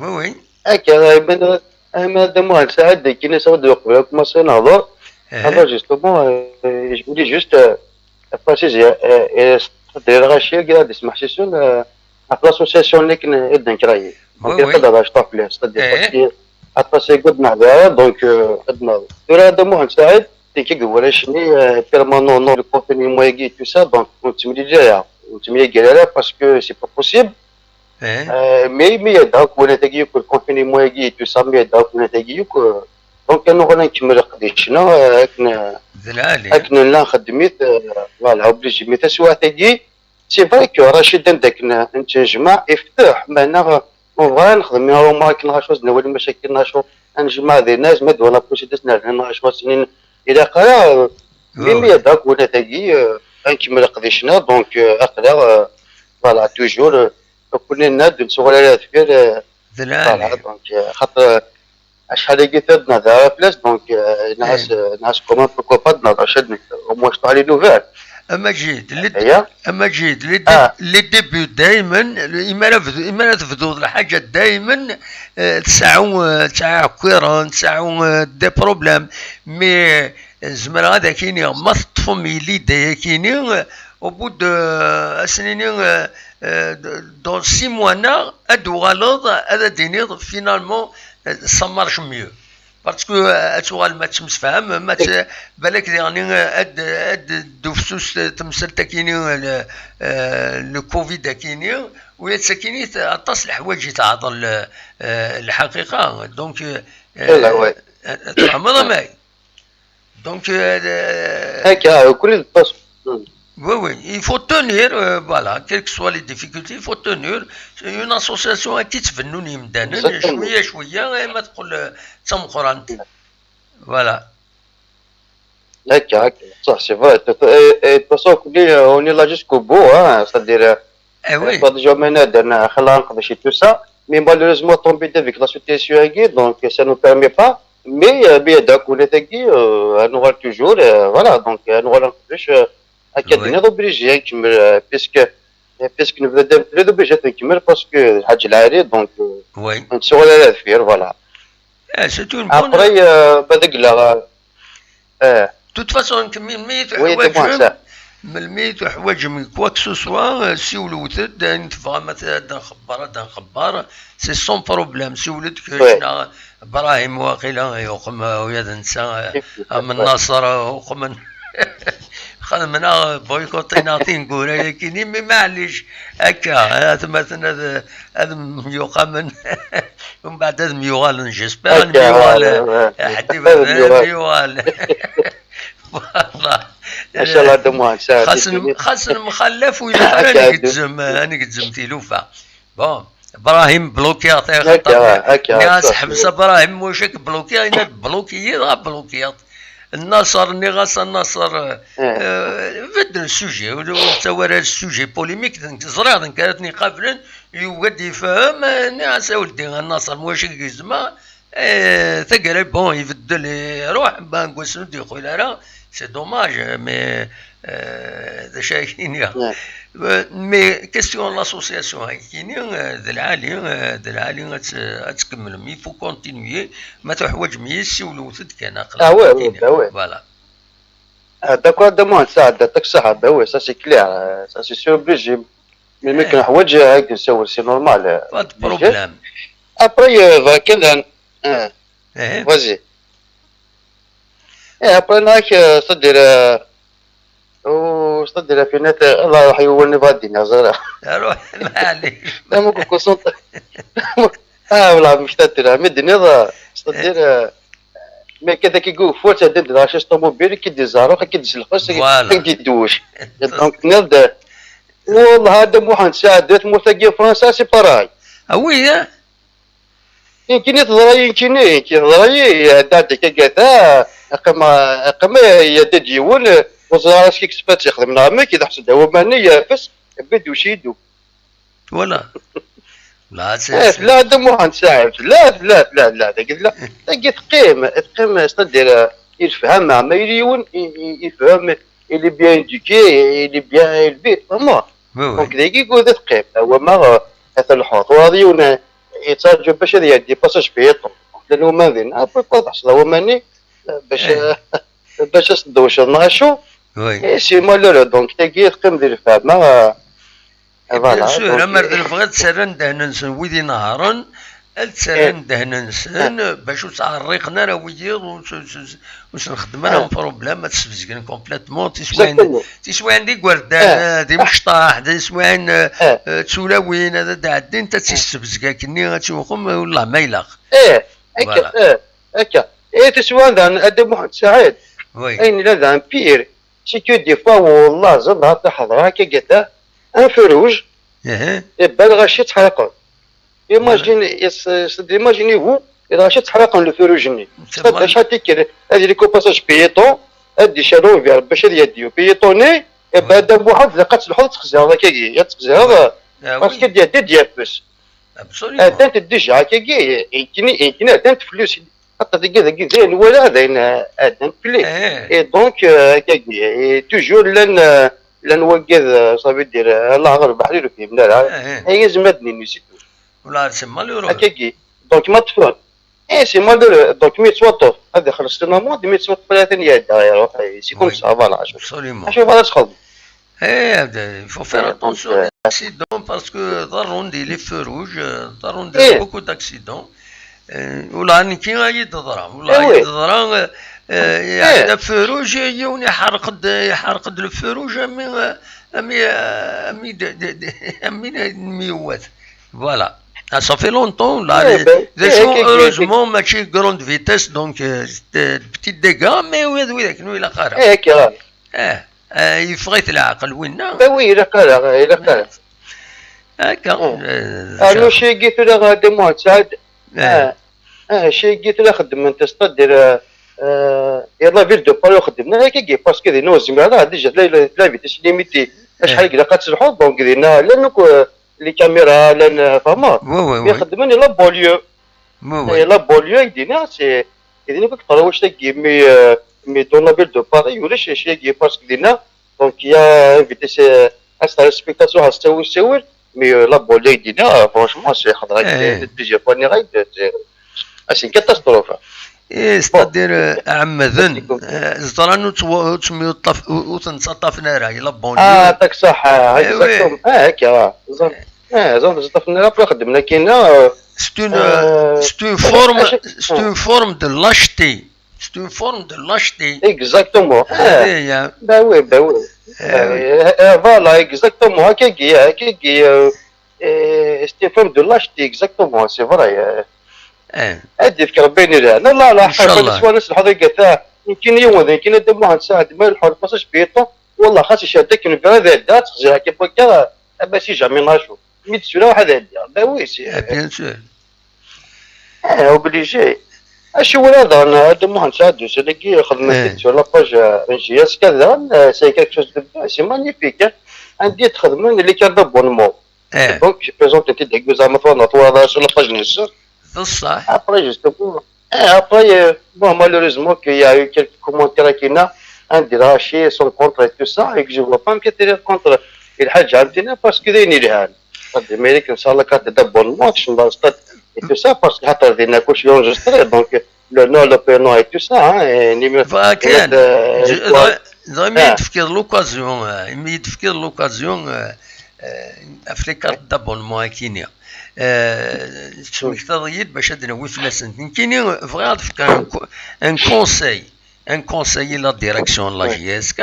oui, oui. Akka, ama, ama Hada Muḥend Saɛid, d akken i s-aɣ-d uqbel akk ma s-nehḍer. Eh. Alors, justement, euh, je voulais juste, euh, préciser, euh, et c'est-à-dire, Rachid, ad d-ismeḥsisen, euh, ɣef l'association-nni akken i d-nekra. Donc, oui, oui. Ilaq ad hḍeṛ cṭuḥ fell-as, c'est-à-dire, eh, parce que aṭas ay d-nehḍer, donc, euh, ad nehḍer. Tura, Hada Muḥend Saɛid, c'est que warrac-nni, euh, permanent, non, le confinement-agi, tout ça, donc, ur nettemlili ara, ur nettemyager ara, parce que c'est pas possible. Eh. Euh, mais, mi yedda akk wanat-agi yakk, le confinement-agi, tout ça, mi yedda akk wanat-agi yakk, euh, donc, ad nuɣal ad nkemmel leqdic-nneɣ, euh, akken, akken nella nxeddem-it, euh, voilà, obligé. Mais taswiɛt-agi, c'est vrai que Rachid, anda akken nettnejmaɛ, ifteḥ, meɛna, euh, on va nexdem, au moins akken ɣacu, ad nawali macakin ɣacu, ad nejmaɛ dinna, ma d wala pusi d as-nernan ɣacu, ad s-inin, ilaq ara, euh, mi, mi yedda akk wanat-agi, euh, ad nkemmel leqdic-nneɣ, donc, euh, aql-aɣ, euh, voilà, toujours, euh, akk nenna-d, ur nettuɣal ara deffir, euh, voilà, donc, euh, xaṭer, euh, acḥal-agi tura d-nehder ara fell-as, donc, euh, nɛas, euh, nɛas comment, pourquoi pas, d-nehder cad nekk, au moins je parle nouvelle. A Maǧid, les, a Maǧid, les dé-, les débuts daymen, imi ara bd-, imi ara tebduḍ lḥaǧa daymen, euh, tesɛu, euh, tesɛu iɛekkiren, tesɛu, euh, des problèmes. Mais, euh, zemreɣ ad ak-iniɣ, ma teṭṭfem l'idée-agi-ni, euh, au bout de, euh, ad sen-iniɣ, euh, euh, de-, dans six mois-nneɣ, ad d-tuɣaleḍ, ad d-tiniḍ, finalement, euh, ça marche mieux. Parce que, euh, ad tuɣalem ad temsefhamem, ad t-, balak diɣen, euh, ad, ad d-tufsus temsalt-agi-ni, euh, le, euh, le covid-agi-ni, u ass-agi-ni t-, aṭas leḥwayeǧ i teɛḍel, euh, lḥaqiqa. Donc, euh, euh, tfehmeḍ amay? Donc, euh, le- Akka, euh, kul d pas. Hmm. Oui, oui, il faut tenir, euh, voilà, quelles que soient les difficultés, il faut tenir. C'est une association à qui tbennun yimdanen, exactement, cwiya, cwiya, eh, ma tqul, euh, d tameqqrant. Voilà. Akka, akka. Ça, c'est vrai. Et, et de toute façon, on est, euh, on est là jusqu'au bout, hein, c'est-à-dire, euh, eh oui, pas de jamais, on a, on a, on a, tout ça. Mais malheureusement, tombé avec la situation, donc ça ne nous permet pas. Mais, euh, mais donc, on est, euh, on aura toujours, euh, voilà, donc, euh, on aura plus, euh, à, oui, obligé, hein, que, euh, puisque, euh, puisque nous sommes obligés de faire, parce que, Hadj Lari, donc, euh, oui, on sera là à faire, voilà. Eh, c'est une bonne. Après, euh, bah, de là, euh, De toute façon, nekk melmi, oui, teḥwaǧem, melmi teḥwaǧem quoi que ce soit, euh, siwlet-d, ayen tebɣam ad, ad nxebber, ad nxebber, c'est sans problème. Siwlet-d kečč, oui, neɣ Brahim, waqila yuqem, euh, ula d netta, euh, am Nasser, euh, uqmen. Xedmen-aɣ boycott-i-neɣ tineggura-agi-ni, mais maɛlic, akka, atmaten ad, ad myuqamen. Umbeɛd ad myuɣalen, j'espère ad myuɣal, euh, ḥedd iberdan ad myuɣal. Voilà. Macallah, Dda Muḥend, xas n-, xas nemxallaf, ur ilaq ara ad ngezzem, ad ngezzem tilufa. Bon, Brahim blokiɣ-t, ay xaṭer. Nniɣ-as ḥbes a Brahim, wac ak blokiɣ, yenna-d blokiyi, dɣa blokiɣ-t. Nnaṣer, nniɣ-as a Nnaṣer, eh, bedden ssujet, ur ur nettawi ara ssujet polémique, d nekk ẓriɣ d nekk ara ten-iqablen, yugi ad yefhem, eh, nniɣ-as a weldi a Nnaṣer, ma ulac i gezmeɣ, eh, taggara, bon, ibeddel, iruḥ, ben, deg wass-nni ur d-yeqqil ara, c'est dommage, mais, eh, d acu ara k-iniɣ. Eh, mais question n l'association, nekkini, eh, d lɛali, eh, d lɛali ad tt-, ad tkemmlem. Il faut continuer. Ma tuḥwaǧem-iyi, siwlemt-d kan, aql-aɣ. Ah ouais, ouais, nekkini. Bah ouais. Voilà. Ah, d'accord, de moi, ça, de taxe, ah, bah ouais, ça c'est clair, euh, ça c'est sûr, obligé. Mais, mais eh, quand on voit, c'est normal, euh, pas de problème. Après, euh, va, quel, euh, eh, vas-y. Eh, après, là, que, c'est-à-dire, euh, و c'est-à-dire في النهاية، الله راح يولي بعد الدنيا زغرة. روح، معليش. لا، ممكن كون سونت. اه، والله مش تدير، مي الدنيا ضا-، c'est-à-dire، آه، مي كذا كي يقول فوت، هذا دي راشيش طوموبيل، كي دي زاروخ، كي دي سلخوس، voilà، كي دي دوش. Donc، نبدا. والله هذا محمد سعد، ديت موثقين فرنسا، c'est pareil. Ah oui, hein. يمكن تضري، يمكن، يمكن تضري، دادك قالت، آه، قم، قم يدد يون، وزرا راسك كسبت يخدم نعمك، إذا حسد هو ماني يافس، بد وشيدو. Voilà. لا، c'est، آه، c'est لا، هذا مو عن ساعة. لا، لا، لا، لا، تقول لا. تقول تقيم، تقيم، c'est-à-dire، يفهم، ما يليون، ي-، ي-، يفهم، il est bien éduqué, il est bien élevé، vraiment. Oui, oui. Donc، دايكي يقول تقيم، هو ما، هذا الحوار. وهذا يون، يتسجل باش هذا يدي باساج بيطو. لأنه ما ذين، أبو بطاطا حصل هو ماني، باش، إيه. باش أصدوش ناشو. Oui. إيه، c'est malheureux. Donc، تاكي تقيم دير فما، إيه، voilà، bien sûr، donc، أمر إيه. دير بغيت تسرن دهن نسن ويدي نهارا، تسرن إيه. دهن نسن، إيه. باش تعرقنا راه ويدي وس-، وس-، وس نخدم أنا إيه. بروبليم، ما تسبزقن complètement، تسوين، exactement. تسوين دي قردان، إيه. دي مشطاح، دي سوين، إيه. آه، تسولاوين، هذا دا عدين، تا إيه. تسبزقا كني، تسوخم، والله ما يلاق. إيه. هكا، voilà. إيه، هكا. إيه، تسوى عندها أدب محمد سعيد. Oui. أين لا ذا بير. C'est que des fois، والله زاد هاتا حضرة هكا قالت، un feu rouge. إيه. إيه، بان غاشي تحرقون. Imagine، voilà. يس-، يس-، imagine vous، إذا غاشي تحرقون le feu rouge ني. C'est صدق، vrai. شحال تيكير؟ هذه les copages piétons، هادي شالو فيها باش هذه يديو piétonner، إيه، voilà. بعد واحد لقات الحوض تخزي هذا كي، يا تخزي هذا. Ah oui. Parce que ديال، ديال، ديال فلوس. Absolument. آه، تانت ديجا هكاكي، يمكن، يمكن آه، تانت فلوس. حتى تلقى ذاك زين ولا زين، آه، آه، تانت بلي. إيه. إي دونك، آه، هكاكي، إي توجور لان، آه، لان وقذ، آه، صافي دير، آه، الله غير بحري لو فيهم، لا، لا. إيه، إيه. هي زمادني نسيتو. ولا سي مالورو. هكاكي. دونك ما تفهم. إيه، سي مالورو. دونك مي تسوطف. هذا خلص لنا مود، مي تسوطف ثلاثة يا دا، يا روحي. سي كوم وي. سا، فوالا، شوف. أبسوليومون. شوف، هذا شغل. Eh, il faut faire attention aux accidents parce que ضرون دي les feux rouges, euh, ضرون دي beaucoup d'accidents. Euh, ولا نكي غادي تضرا، ولا غادي تضرا، euh, euh, يعني feu rouge، يوني يحرق د-، يحرق د le feu rouge، أمي، أمي، أمي د-، د-، د-، أمي ميوات. Voilà. Ah, ça fait longtemps, là, les, les gens, heureusement, ماشي grande vitesse, donc, euh, c'était des petits dégâts, mais oui, oui, nous, il a Eh, آه، يفغيت العقل وينا. إيه، وي، إلا قالها، إلا قالها. هكا، آه. آه، آه، شي قلت له غادي معتاد. آه. آه. آه، شي قلت له خدم أنت ستادير، آه، آه، يلا فيل دو باري وخدمنا، هكا كي باسكو دي نو زميرة، ديجا لا، لا، لا فيتيس ليميتي. شحال قلنا قد تسرحوا، دونك دينا، لا نكو، لي كاميرا، لا ن-، فهمت؟ وي، وي، وي. يخدمني لا بوليو. وي، وي. إيه، لا بوليو يدينا، سي، يدينا فيك طلع واش تاكي، مي، آه، مي دون لا فيل دو باري، ولا شي، شي كي باسكو دينا. دونك، يا انفيتي، سي، اس ريسبيكتاسيون، ها، ساوي، ساوي. مي، آه، لا بوليو دينا، فرونشمون، سي حضرة إيه. دي، دي جي فاني غايد، سي، سي كاتاستروف. إيه، بون. ستادير، آه، عمدن، آه، زطران وتو-، وتميو طف-، و-، وتنسطفنا راه، لا بوليو. آه، يعطيك الصحة، هاي إيه، وي. آه، هكا، آه. زطران. اه، زعما زعما في النهار خدمنا كاينه. C'est une, euh, c'est une forme, c'est une forme de lâcheté. C'est une forme de lâcheté. Exactement. اه. Bah oui, bah oui. Voilà, exactement. هكاكي، هكاكي، آه، c'est une forme de lâcheté, exactement, c'est vrai. اه. هادي فكرة باينة لها. لا، لا، لا، إن شاء الله. سوا ناس الحضور قالت، آه، يمكن يوم هذا، يمكن هذا واحد ساعة ما يلحق الباساج بيطو. والله خاص يشهد لك إنه هذا، هذا تخزي هكا بكا، أما سي جامي ناشو. مي تسولا واحد هادي. Bah oui, c'est, bien sûr. آه، obligé. Acu wala daɣen, Adi Muḥend Saɛid Ussan-agi xedmen-t-id sur la page, euh, N J S K daɣen, euh, c'est quelque chose de bien, c'est magnifique, hein. Anda i d-xedmen les cartes d'abonnement. Donc, je présente-t-id deg zeɛma tura twalaḍ sur la page-nnes. D ṣṣeḥ. Après, justement, eh, après, euh, bon, malheureusement, qu'il y a eu quelques commentaires qui n'a, un déraché, sont contre et tout ça, et que je vois pas un intérêt contre الحاجة عندنا parce que داين يلهان. Stade Amérique, إن شاء الله, carte d'abonnement, تشمل stade et tout ça, parce que حتى دينا كلشي enregistré, donc, le nom, le prénom et tout ça, hein, et numéro, بغا كان. Numéro de, ج-، quoi. Dɣa, dɣa imi Ah. yi-d-tefkiḍ l'occasion, euh, imi yi-d-tefkiḍ l'occasion, euh, euh, ɣef les cartes d'abonnement akini. Euh, tesmektaḍ-iyi-d bac ad d-nawi fell-asent. Nekkini bɣiɣ ad fkeɣ un co-, un conseil, un conseil i la direction n la J S K.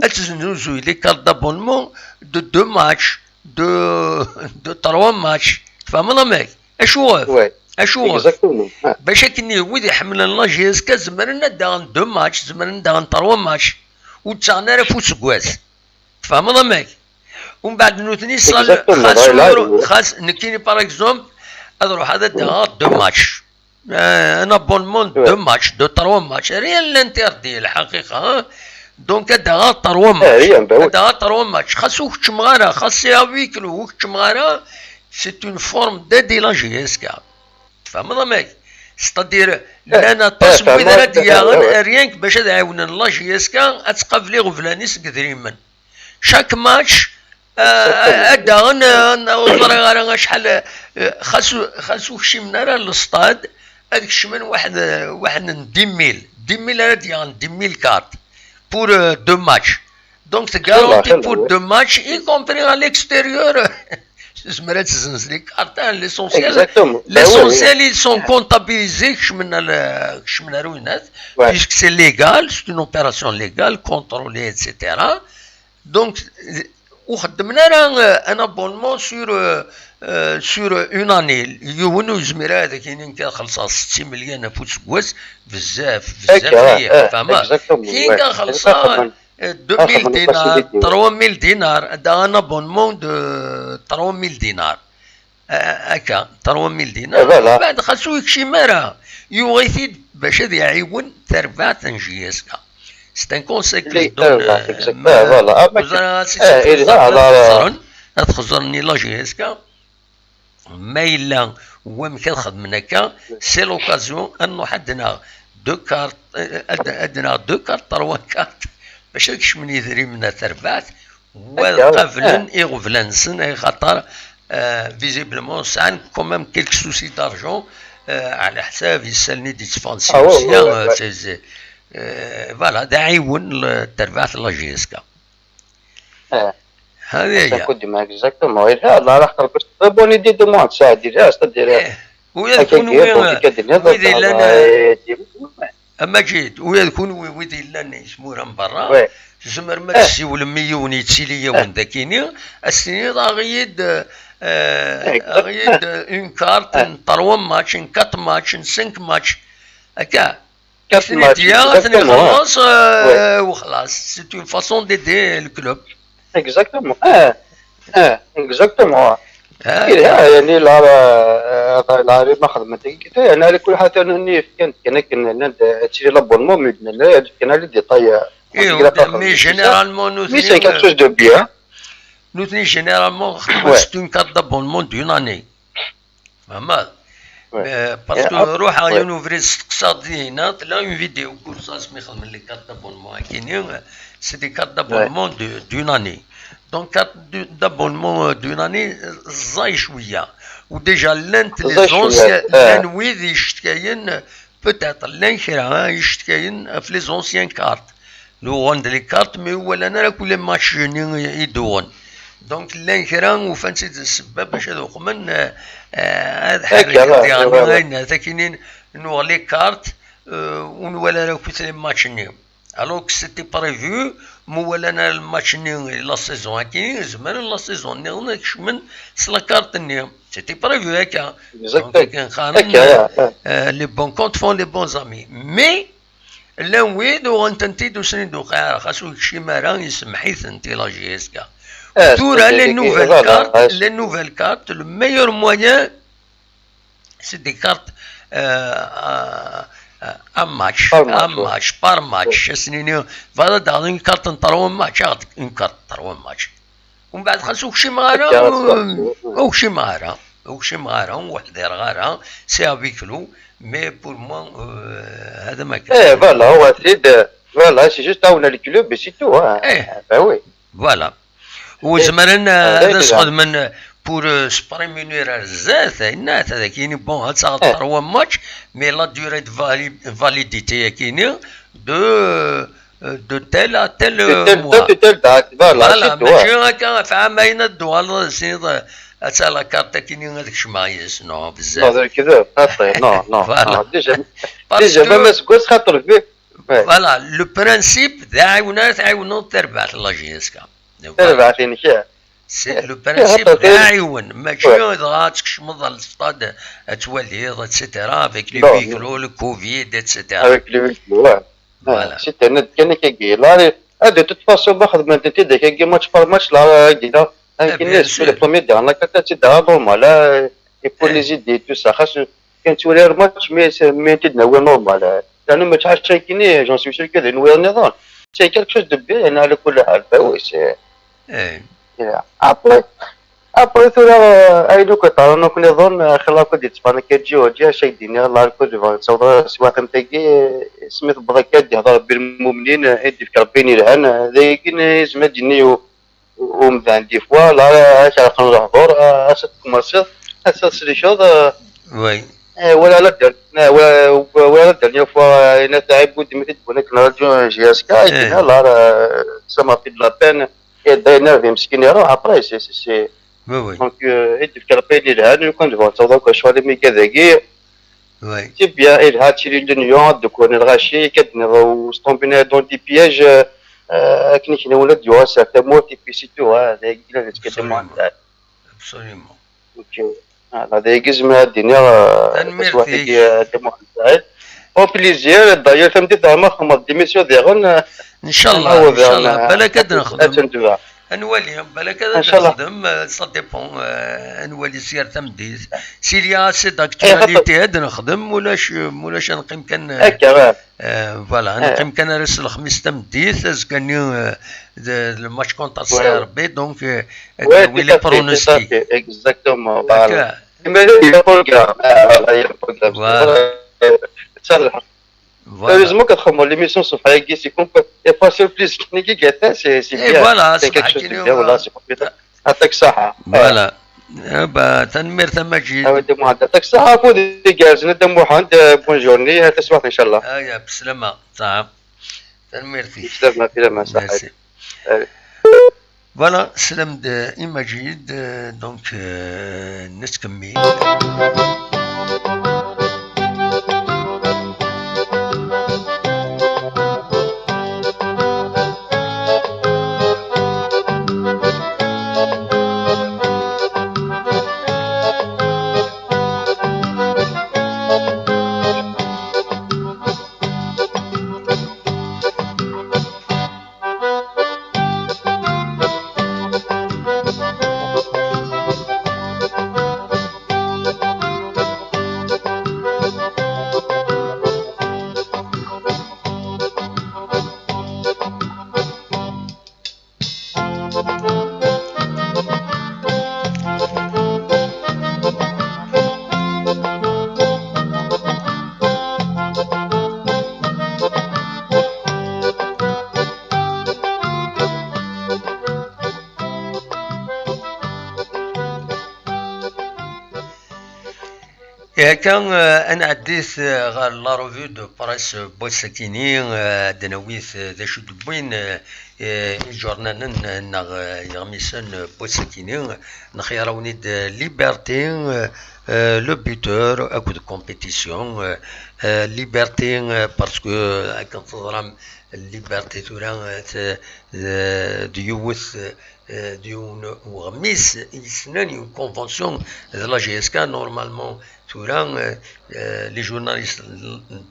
Ad tesnuzuy les cartes d'abonnement de deux matchs, de, de trois matchs. Tfehmeḍ amek? Acuɣef? Ouais. Acuɣef? Exactement. Ah. Bac akken wid iḥemmlen la J S K zemren ad d-aɣen deux matchs, zemren ad d-aɣen trois matchs. Ur ttaɣen ara ɣef useggas. Tfehmeḍ amek? Umbeɛd nutni sal-, Exactement, xas ur-, xas nekkini, par exemple, ad ruḥeɣ ad d-aɣeɣ deux matchs. Euh, un abonnement de deux matchs, de trois matchs. Rien l'interdit, lḥaqiqa, hein. Donc, ad d-aɣeɣ trois matchs. Ad d-aɣeɣ trois matchs. Xas ur keččmeɣ ara, xas c'est à huis clos, ur keččmeɣ ara, c'est une forme d'aide à la J S K. Tfehmeḍ amek? C'est-à-dire, llan aṭas n wid ara d-yaɣen, rien que bac ad ɛiwnen la J S K, ad tqabel iɣeblan-is deg idrimen. Chaque match, euh, ad daɣen, euh, ur ẓriɣ ara acḥal, euh, xas, xas ur kcimen ara le stade, ad kecmen waḥed, waḥed n dix mille, dix mille ara d-yaɣen, dix mille cartes pour, euh, deux matchs. Donc, c'est garanti pour deux matchs, y compris à l'extérieur. Tezmer ad tezzenz les cartes, hein, l'essentiel, l'essentiel, ils sont comptabilisés, kecmen ar, kecmen ar winat, puisque c'est légal, c'est une opération légale, contrôlée, et cetera. Donc, ur xeddmen ara, euh, un abonnement sur, euh, euh, sur une année. Yiwen ur yezmir ara ad ak-yini nekk ad xellṣeɣ setta imelyan ɣef useggas, bezzaf, bezzaf. Fehmeḍ? Kien kan xellṣeɣ, euh, deux mille dinars, trois mille dinars, ad d-aɣeɣ un abonnement de trois mille dinars. Euh, akka, trois mille dinars. Voilà. Mbeɛd xas ur yekcim ara, yuɣ-it-id bac ad iɛiwen tarbaɛt n J S K. C'est un conseil que je donne, euh, voilà. Ad xeẓren, ad xeẓren i la J S K. Ma yella wamek ad xedmen akka, c'est l'occasion ad nruḥ ad d-naɣ deux cartes, euh, ad, ad d-naɣ deux cartes, trois cartes, bac ad kecmen idrimen ar terbaɛt, wa qablen iɣeblan-nsen, ay xaṭer, euh, visiblement, sɛan quand même quelques soucis d'argent, euh, ɛla ḥsab isallen i d-yetteffɣen si Rusya, euh, c'est, c'est, euh, voilà, d aɛiwen, le, terbaɛt la J S K. Exactement. Yelha, ala xaṭer bac très bonne idée de moi, c'est-à-dire, c'est-à-dire, ula d kunwi, wid yellan, a Maǧid, ula d kunwi wid yellan i tmura n berra, tzemrem ad tessiwlem i yiwen yettili-yawen dakini, ad s-tiniḍ, aɣ-iyi-d, euh, aɣ-iyi-d une carte n trois matchs, n quatre matchs, n cinq matchs. Akka. Ad ten-id-yaɣ, ad ten-ixelleṣ, euh, وخلاص. C'est une façon d'aider le club. Exactement. Ah, ah, exactement. Yelha, yani, la, la, la, la, ma xedment, yani, ala kul ḥal, nutni fkan, kan akken, nnan-d, ad tili l'abonnement, mais nnan, ad fkan les détails, euh, mais généralement, nutni, mais c'est quelque chose de bien. Nutni, généralement, c'est une carte d'abonnement d'une année. Tfehmeḍ? Mais parce que ruḥeɣ yiwen ubrid, steqsaɣ dinna, tella une vidéo, kull ẓas mi xedmen les cartes d'abonnement akini, c'est des cartes d'abonnement de, d'une année. Donc, carte de, d'abonnement, euh, d'une année, ẓẓay cwiya. U déjà llant les anciens, llan wid yecetkayen, peut-être, llan kra, hein, yecetkayen ɣef les anciennes cartes. Uɣen-d les cartes, mais ur walan ara akk les matchs-nni i d-uɣen. Donc, llan kra ufan-tt-id d ssebba bac ad uqmen, euh, euh, ad ḥerriken diɣen ayen takinin nuɣ les cartes, euh, ur nwala ara akk les matchs-nni. Alors que c'était prévu, ma walan ara le match-nni la saison akini, zemren la saison nniḍen ad kecmen s la carte-nni. C'était prévu akka. Donc, akken qqaren, euh, les bons comptes font les bons amis. Mais, llan wid uɣen-tent-id ur sen-id-tuqiɛ ara, xas ur yekcim ara, isemmeḥ-itent i la J S K. Tura, les nouvelles cartes, les nouvelles cartes, le meilleur moyen, c'est des cartes Euh, euh, euh, un match, par match, un match, par match. Ad s-nini, voilà, daɣen une carte n trois matchs, aɣ-d une carte n trois matchs. Umbeɛd xas ur kcimeɣ ara, ur kcimeɣ ara, ur kcimeɣ ara, ur ḥdireɣ ara, c'est à huis clos, mais pour moi, euh, هذا ما كان. Eh, voilà, هو c'est de, voilà, c'est juste à le club et c'est tout, hein. Eh. Ben oui. Voilà. Ur zmiren ad as-xedmen pour se prémunir ar zdat, ayen ad ak-yini, bon, ad taɣeḍ trois matchs, mais la durée de validité-agi-ni de, de tel à tel mois. De telle date, voilà, c'est tout. Voilà, mačči akka ɣef ɛamayen ad d-tuɣaleḍ ad as-tiniḍ, atta la carte-agi-ni ad kecmeɣ yis, non, bezzaf. Non, d lekdeb, xaṭi, non, non. Voilà. Déjà, même aseggas xaṭer. Voilà, le principe d aɛiwen ara tɛiwneḍ tarbaɛt n la J S K. Tarbaɛt-inek, ih. C'est le principe d aɛiwen, mačči dɣa ad tkecmeḍ ɣer lestad, ad twaliḍ, et cetera, avec les huis clos, le covid, et cetera. Avec les huis clos, ouais. Voilà. Si tenniḍ kan akkagi, la, ah, de toute façon, ma xedmen-tent-id akkagi, match par match, la, agi, la, akken les premiers derniers, la, normal, et pour les idées, tout ça, xas kan ttwaliɣ match, mais c'est, mais t-id-nawi normal. Lanu mačči ḥaca kini, j'en suis sûr que d nwiḍ niḍen. C'est quelque chose de bien, yani, ala kulli ḥal, ben oui, c'est, eh. Après, après, tura, euh, ayen akk yeḍran akk niḍen, euh, xilla akk d-yettban akka G O G, acu ay d-iniɣ, la, akk d-yebɣa ad tawḍeḍ s waxemt-agi, isem i tewweḍ akka ad d-yehḍer Rebbi lmumnin, euh, i d-yefka Rebbi ayen yelhan, euh, d ayagi i yezmer ad d-yini u-, umdan, des fois, la, ad k-ɛerqen lehdur, ah, ass-a tkumasiḍ, ass-a tesliceḍ, ah, oui. Eh, wala la der-, eh, wala, wala la dernière fois, eh, yenna-t Ɛibud mi t-id-wwin akken radio J S K, eh, yenna, la, eh, ça m'a fait de la peine, et d'ailleurs, d imeskin iruḥ, après, c'est, c'est, c'est, oui, oui. Donc, euh, i d-yefka Rebbi ayen yelhan, lukan tebɣa ad taweḍ akk lecɣal imi dagi, oui. C'est bien, yelha ad tili l'union, ad d-kkren lɣaci, ad d-nniḍ ur s-tomber dans des pièges, euh, euh, akken i kenwi ad d-yuɣal s ar tamurt, et puis c'est tout, hein, d ayagi i la nettkaddem. Absolument. Absolument. Ok. Voilà, d ayagi i zemreɣ ad d-iniɣ, euh, tanemmirt-ik. Taswiɛt-agi, euh, Dda Muḥend Saɛid. Au plaisir, d'ailleurs, tameddit daɣen ma txedmeḍ-d émission diɣen, euh, ncallah, ncallah, euh, balak ad nexdem. Ad tt-ndebaɛ. Ad nwali, balak ad nexdem, euh, ça dépend, euh, ad nwali s yir tameddit. S'il y a assez d'actualité, eh, ad nexdem, mulac, mulac ad neqqim kan, euh, akka, euh, voilà, ad neqqim kan ar ass n lexmis tameddit, azekka-nni, euh, d, d le match contre C R B, donc, euh, ad nawi les pronostics. Exactement, voilà. Imir-a, il y a programme. Ah, voilà, il y a programme. Voilà. Voilà. Heureusement que txedmeḍ l'émission ṣṣbeḥ-agi, c'est comme quoi, il y a pas surprise, c'est, c'est bien. Voilà, c'est quelque chose de bien, voilà, c'est compliqué. Voilà. Eh, bah, tanemmirt a Maǧid. Ah oui, Dda Muḥend, yeɛṭik ṣṣeḥḥa, afud igerrzen a Dda Muḥend, euh, bonne journée, ar taswiɛt, ncallah. Aya, beslama, ṣṣeḥḥa. Tanemmirt-ik. Beslama, beslama, ṣṣeḥḥa. Merci. Allez. Voilà, slam-d i Maǧid, euh, donc, euh, nettkemmil. Ihi akka, eh, ad nɛeddi, eh, ɣer la revue de presse n wass-akini, eh, ad d-nawi, eh, d acu d-wwin, eh, eh, iǧurnanen, eh, neɣ, eh, iɣmisen, eh, n wass-akini. Nexyar-awen-id, eh, Liberté, eh, eh, le buteur akked compétition, eh, eh, Liberté, eh, parce que, eh, akken teẓram, Liberté tura, eh, t-, d, d yiwet, eh, d yiwen uɣmis i yesnan, une convention de la G S K, normalement, tura, eh, eh, les journalistes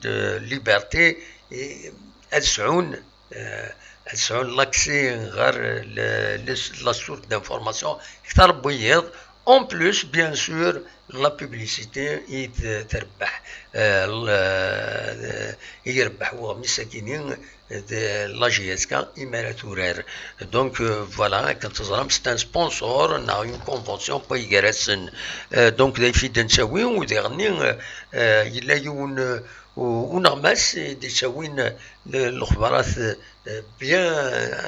de Liberté, eh, ad sɛun, eh, ad sɛun l'accès ɣer le, le, la source d'information kter n wiyiḍ, En plus, bien sûr, la publicité i d-, trebbeḥ, euh, l-, euh, i irebbeḥ weɣmis-agi-nni de la J S K imi ara turar. Donc, euh, voilà, akken teẓram, c'est un sponsor, neɣ une convention, pas gar-asen. Euh, donc, d ayf i d-nettawi, u diɣenni, euh, euh, yella yiwen, euh, u-, uneɣmas i d-yettawin, euh, le-, lexbarat, euh, bien,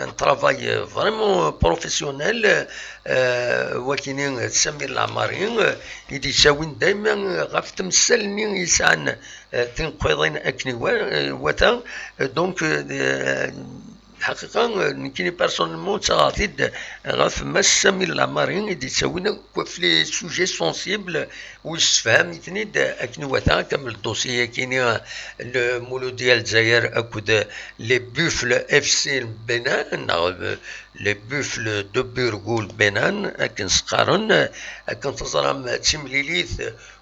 un travail, euh, vraiment professionnel, euh, wakini, euh, Samir Lamari, euh, i d-yettawin dayma, euh, ɣef temsal-nni yesɛan, euh, tinqiḍin akken iwa-, euh, iwata. Euh, donc, euh, lḥaqiqa, euh, nekkini personnellement ttaɣeɣ-t-id ɣef Mass Samir Lamari i d-yettawin akk ɣef les sujets sensibles u yessefham-iten-id akken iwata, kamel dossier-agi-nni, Lmuludya Lezzayer akked les Buffles F C Bénin, neɣ, euh, les Buffles de Burgos Bénin, akken s-qqaren, akken teẓram d timlilit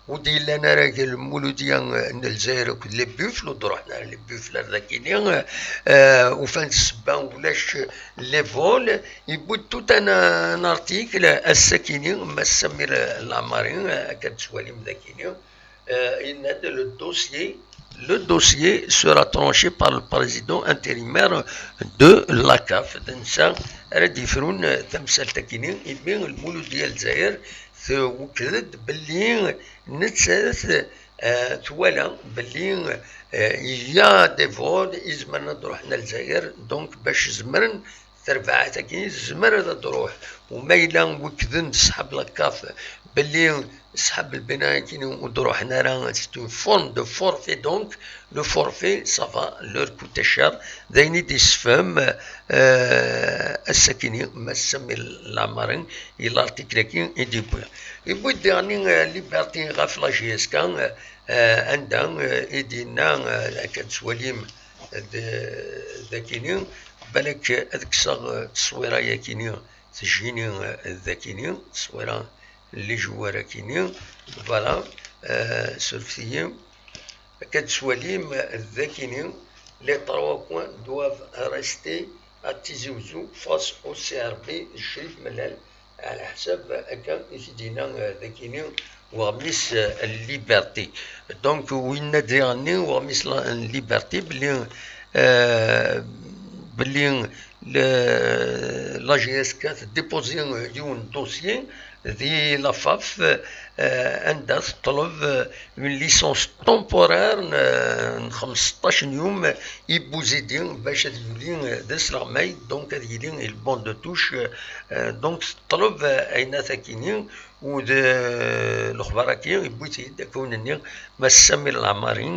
ur d-yellan ara deg Lmuludya n Lezzayer akked les Buffles, ur d-ruḥen ara les Buffles ar dagini, euh, ufan-d ssebba ulac les vols, yewwi-d tout un, un article ass-akini, Mass Samir Lamari, euh, akka d-tettwalim dagini, euh, yenna-d le dossier, le dossier sera tranché par le président intérimaire de la CAF. D netta ara d-yefrun tamsalt-akini, imi Lmuludya Lezzayer twekked-d belli nettat, euh, twala belli, euh, il y a des vols izemren ad d-ruḥen ar Lezzayer, donc bac zemren terbaɛt-agi tezmer ad d-truḥ. U ma yella wekkden-d ṣṣḥab la CAF belli ṣṣḥab lbina-agi ur d-ruḥen ara, c'est une forme de forfait, donc le forfait, ça va leur coûter cher. D ayen i d-yessefhem, euh, ass-akini Mass Samir Lamari i l'article-agi i d-yewwi. Yewwi-d diɣenni, euh, Liberté ɣef la J S K, euh, anda, euh, i d-yenna, euh, akka d-tettwalim d-, dagini, balak ad kkseɣ, euh, tteswira-yakini, tejjini, euh, dagini, tteswira n les joueurs-akini, voilà, euh, surfet-iyi. Akka d-tettwalim, euh, dagini, les trois points doivent rester à Tizi Ouzou face au C R B de Cherif Mellal, ɛla ḥsab akka i t-id-yenna, euh, dagini weɣmis, euh, n Liberté. Donc, winna diɣenni weɣmis la-, n Liberté, belli, euh, belli le-, la J S K tdéposi, euh, yiwen dossier di la FAF, euh, anda teṭleb, euh, une licence temporaire n, n xmesṭac n yum i Bouzidi bac ad yuli, euh, d asleɣmay, donc ad yili il banc de touche, euh, donc teṭleb, euh, ayennat-akini, u d lexbar-agi yewwi-t-id akk-nni Mass Samir Lamari,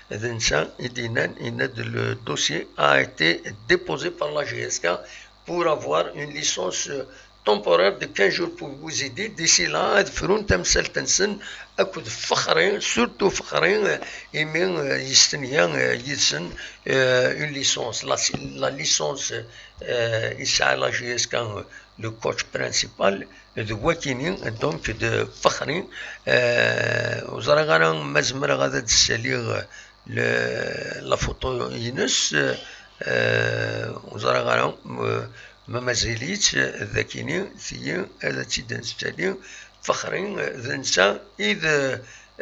d netta i d-yennan, yenna-d le dossier a été déposé par la J S K pour avoir une licence temporaire de quinze jours pour Bouzidi. D'ici là, ad frun tamsalt-nsen akked Fexri, surtout Fexri, imi, euh, yestenya, euh, yid-sen, euh, une licence. La, la licence, euh, yesɛa la J S K, euh, le coach principal, d wakini, donc, d Fexri. Euh, ur ẓriɣ ara ma zemreɣ ad d-ssaliɣ le-, la photo-ines, euh, ur ẓriɣ ara, euh, ma mazal-itt, euh, d akini, tiyi, ad tt-id-nessali. Fexri, euh, d netta i d,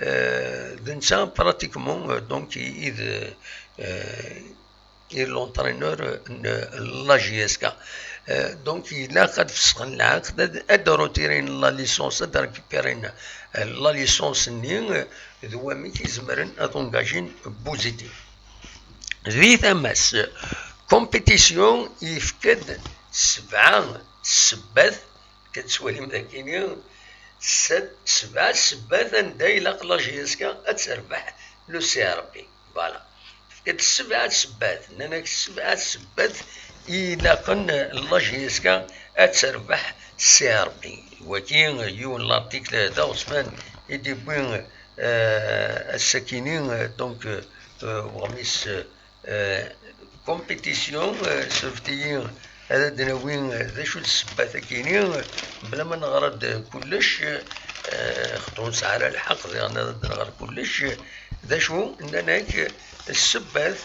euh, d netta pratiquement, euh, donc, i, i d, euh, i l'entraîneur n la J S K. Euh, donc, ilaq ad fesxen lɛaqd, ad, ad retirin la licence, ad récupérin, euh, la licence-nni, euh, d wamek i zemren ad engagin Bouzidi. Di tama-s, compétition, yefka-d sebɛa ssebbat, akka tettwalim dagini, s-, sebɛa ssebbat anda ilaq la J S K ad terbeḥ le C R B. Voilà. Tefka-d sebɛa ssebbat, nnan-ak sebɛa ssebbat i ilaqen la J S K ad terbeḥ C R B. Wagi yiwen n l'article d aɣezfan i d-yewwi, euh, ass-akini, euh, donc, euh, weɣmis, euh, compétition, euh, surfet-iyi ad d-nawi, euh, d acu d ssebbat-akini, euh, bla ma neɣra-d kullec, euh, xaṭer ur nesɛi ara lḥeqq diɣen ad d-nɣer kullec, euh, d acu nnan-ak, euh, ssebbat,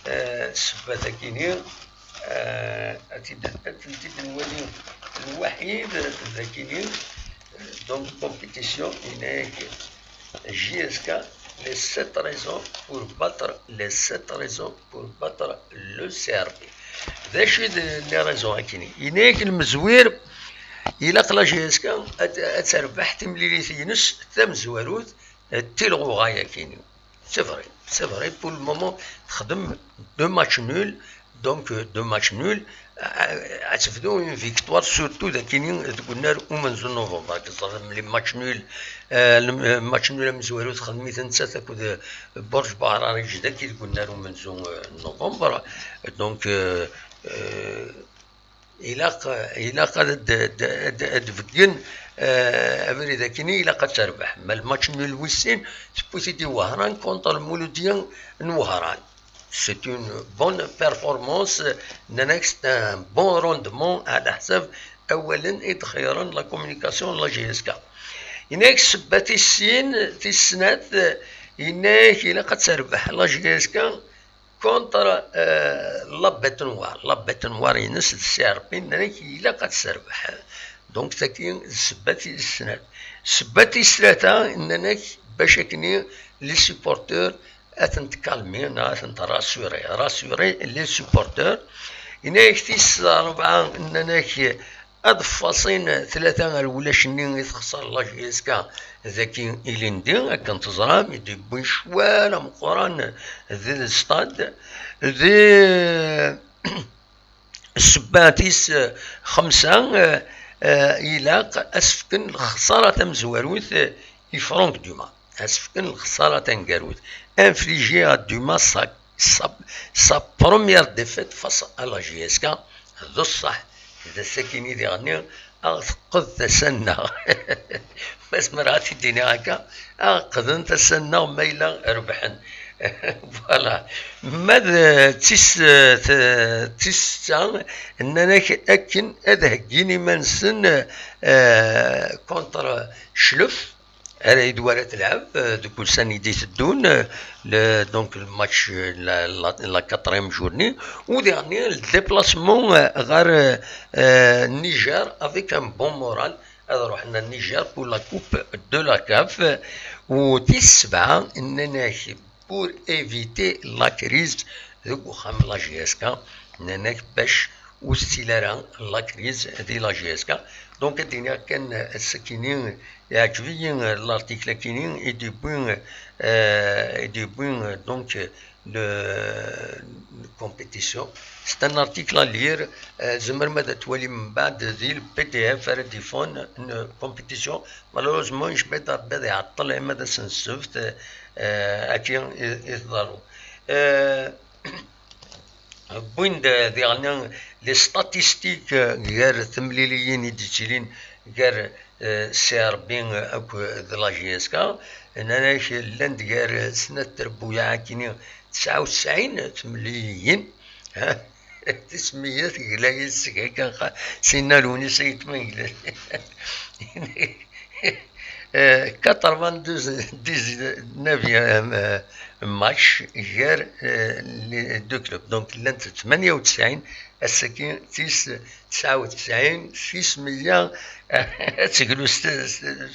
euh, ssebbat-akini, euh, ad tent-id-, ad tent-id-nwali lwaḥid, euh, d akini, euh, Donc, compétition, il n'est que J S K, les sept raisons pour battre, les sept raisons pour battre le C R P. D acu i d les raisons akini? Yenna-yak lemzwir, ilaq la J S K ad, ad terbeḥ timlilit-ines tamezwarut, d tilɣuɣa yakini. C'est vrai, c'est vrai, pour le moment, texdem deux matchs nuls, donc euh, deux matchs nuls, euh, ad tebdu une victoire, surtout dakini deg unnar umenzu n novembre, ad teẓrem les matchs nuls, euh, le euh, match nul amezwaru texdem-it nettat akked euh, Borj Bahrariǧ daki deg unnar umenzu euh, n novembre, donc euh, euh, ilaq, ilaq ad, ad, ad, ad, ad d-beggen euh, abrid akini, ilaq ad terbeḥ. Ma le match nul wis sin, tewwi-t-id i Wehran contre le Mouloudia n Wehran. C'est une bonne performance, nnan-ak c'est un bon rendement, ɛla ḥsab awalen i d-xeyyren la communication n la J S K. Yenna-ak ssebba tis sin, tis snat, yenna-ak ilaq ad terbeḥ la J S K contre euh, la bête noire. La bête noire ines d C R P, nnan-ak ilaq ad terbeḥ. Donc tagi d ssebba tis snat. Ssebba tis tlata, nnan-ak bac akni les supporters ad tent-calmer neɣ ad tent-rassurer, rassurer les supporters. Yenna-ak tis rebɛa, nnan-ak ad ffaṣin tlata ar ulac-nni i texṣer la J S K daki ilindi, akken teẓram, i d-yewwin ccwal ameqqran di stad. Di ssebba tis xemsa, eh, eh, ilaq ad s-fken lexṣara tamezwarut i Franck Dumas. Ad s-fken lexṣara taneggarut, infligée à Dumas sa, sa, sa première défaite face à la J S K. D ṣṣeḥ, d ass-akini diɣenni a ɣ-teqqed tasa-nneɣ. Ma zemreɣ ad t-id-iniɣ akka, a ɣ-qqden tasa-nneɣ ma yella rebḥen. Voilà. Ma d tis, t, tis setta, nnan-ak akken ad heggin iman-nsen euh, contre Clef, ara d wara telɛeb euh, deg ussan i d-iteddun, euh, le, donc le match, euh, la, la, la quatrième journée, u diɣenni le déplacement euh, ɣer euh, Niger avec un bon moral, ad ruḥen à Niger pour la coupe de la CAF, u tis sebɛa, nnan-ak pour éviter la crise deg uxxam n la J S K, nnan-ak bac ur tettili ara la crise di la J S K. Donc ad d-iniɣ kan ass-akini, iɛǧeb-iyi l'article akini i d-yewwi, euh, i d-yewwi euh, donc le, le compétition. C'est un article à lire. Euh, tzemrem ad t-twalim mbeɛd di le P D F ara d-yeffɣen n compétition. Malheureusement, yecba-d Rebbi ad iɛeṭṭel arma d ass n ssebt, euh, akka i, i tḍerru. Euh, Wwin-d diɣen les statistiques gar temliliyin i d-yettilin gar euh, C R B akked la J S K. Nnan-ak llan-d gar snat trebbuyaɛ akini tesɛa u tesɛin temliliyin. Tismiyat glayit seg akka, sinna lewnis ay tmenglen. Quatre-vingt-dix-neuvième match gar les deux clubs. Donc llant tmanya u tesɛin, ass-agi tis tesɛa u tesɛin, tis meyya ad teglu s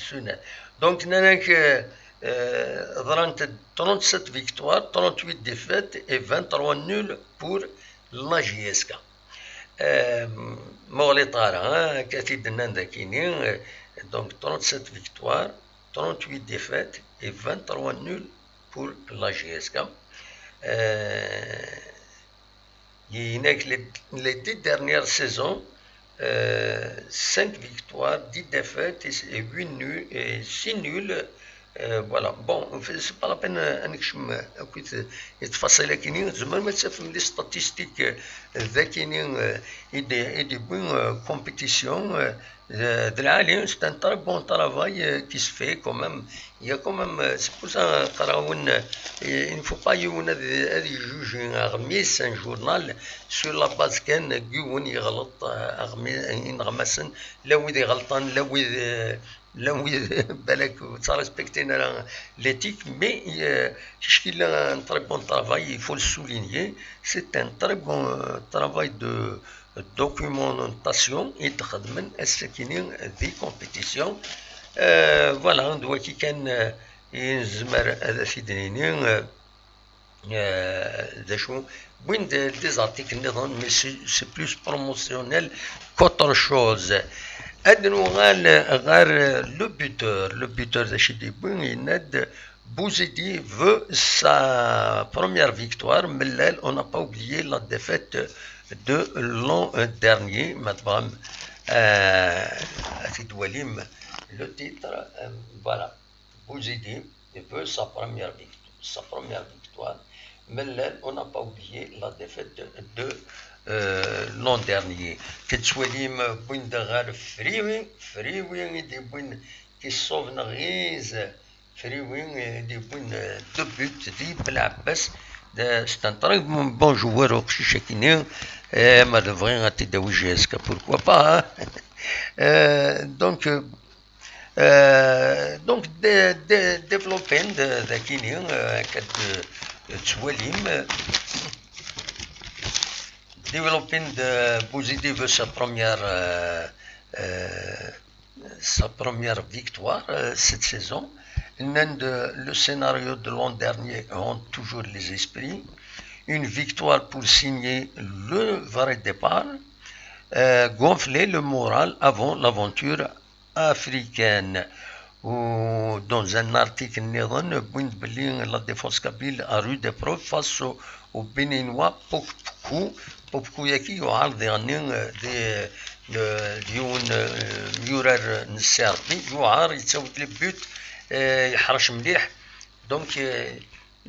sunat. Donc nnan-ak ḍrant trente-sept victoires, trente-huit défaites et vingt-trois nuls pour la J S K. Ma ɣliṭ ara, akka t-id-nnan dakini, donc trente-sept victoires, trente-huit défaites et vingt-trois nuls pour la J S K. Euh, les, les dix dernières saisons, euh, cinq victoires, dix défaites et huit nuls, et six nuls. Euh, voilà. Bon, c'est pas la peine euh, ad nekcem akkit i tfaṣil akini. Tzemrem ad tafem les statistiques euh, dakini euh, i d-yewwi euh, compétition. Euh, de, de l'Ali, c'est un très bon travail euh, qui se fait quand même. Il y a quand même, euh, c'est pour ça, euh, il ne faut pas y juger un journal sur la base qu'un يغلط, euh, là où il est غلطان, là où il est, là où il est, بالك, ça respecte l'éthique, mais euh, il a un très bon travail, il faut le souligner. C'est un très bon euh, travail de documentation i d-xedmen ass-akini di compétition. Euh, voilà, d wagi kan, euh, i nezmer ad t-id-nini, euh, euh, d acu, wwin-d des articles nniḍen, mais c'est, c'est plus promotionnel qu'autre chose. Ad nuɣal ɣer, euh, le buteur. Le buteur d acu i d-yewwi? Yenna-d, Bouzidi veut sa première victoire, mais là, on n'a pas oublié la défaite de l'an dernier. Ma tebɣam, euh, ad t-id-twalim, le titre, euh, voilà. Bouzidi veut sa première victoire. Sa première victoire. Mais là, on n'a pas oublié la défaite de, de, euh, l'an dernier. Tettwalim, wwin-d ɣer Friwi, Friwi i d-yewwin, qui sauve Nariz, Friwi, euh, i d-yewwin, euh, deux buts, di Belɛebbas. C'est un très bon, bon joueur, uqcic-agi-nni. Eh, ma tebɣi ad t-id-tawi J S K, pourquoi pas, hein? Euh, donc, euh, euh, donc, dé-, dé-, développé-d, euh, dagini, euh, que de, de Twalim, euh, développé-d, euh, Bouzidi veut sa première, euh, euh, sa première victoire, euh, cette saison. Nnan-d, le scénario de l'an dernier hante toujours les esprits. Une victoire pour signer le vrai départ, euh, gonfler le moral avant l'aventure africaine. Ou dans un article nniḍen, wwin-d belli la défense kabyle a rude épreuve face au, au Béninois Pokpku. Pokpku-yagi yuɛer diɣenni, euh, di, euh, d yiwen, euh, myurar n Serbi, yuɛer, yettawi-d les buts, euh, yeḥrec mliḥ. Donc, euh,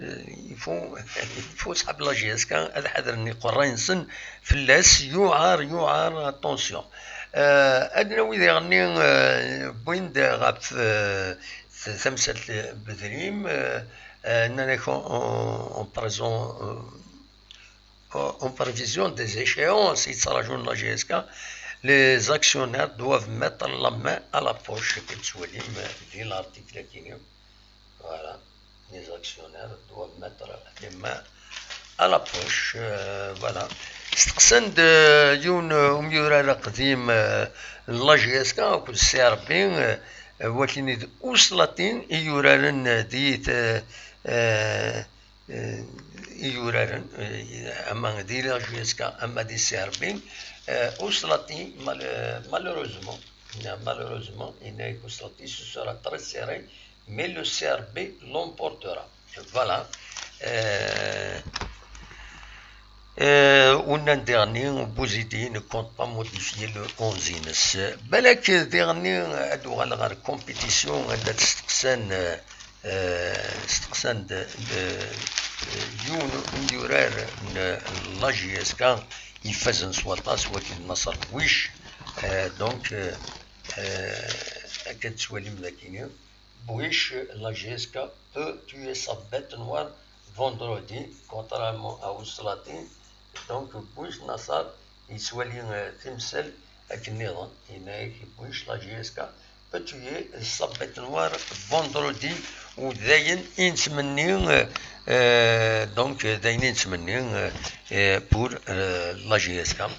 euh, il faut, il faut صحاب la J S K ad ḥadren iqerray-nsen fell-as, yuɛer, yuɛer, attention. Euh, ad nawi diɣenni, euh, wwin-d ɣef, euh, t-, tamsalt Bedrim, euh, euh, nnan-ak en, en, en présent, euh, en, en prévision des échéances, yettraǧun la J S K, les actionnaires doivent mettre la main à la poche, akken tettwalim, euh, di l'article-agi. Voilà. Les actionnaires doivent mettre les mains à la poche. Euh, voilà. Steqsan-d, euh, yiwen, euh, umyurar aqdim, euh, n la J S K akked C R B, euh, euh, wakini d Uslatin i yuraren, euh, di t-, euh, euh, i yuraren, euh, ama di la J S K, ama di C R B. Euh, Uslati, mal-, malheureusement, malheureusement, il n'est que Uslati, ce sera très serré. Mais le C R B l'emportera. Voilà. Euh, euh, u nnan diɣenni, Bouzidi ne compte pas modifier le onze-ines. Balak diɣenni ad uɣaleɣ ɣer compétition, anda d-steqsan, euh, euh, steqsan-d, euh, yiwen n umyurar n la J S K ifazen s waṭas, wagi d Naṣer Bwic. Euh, donc, euh, euh, akka d-tettwalim dagini. Bwic, la J S K peut tuer sa bête noire vendredi, contrairement à Uslati. Donc, Bwic Naṣer yettwali, euh, timsal akken nniḍen. Yenna-ak, Bwic, la J S K peut tuer sa bête noire vendredi. U d ayen i nettmenni, euh, euh, donc, d ayen i nettmenni, euh, euh, pour, euh, la J S K.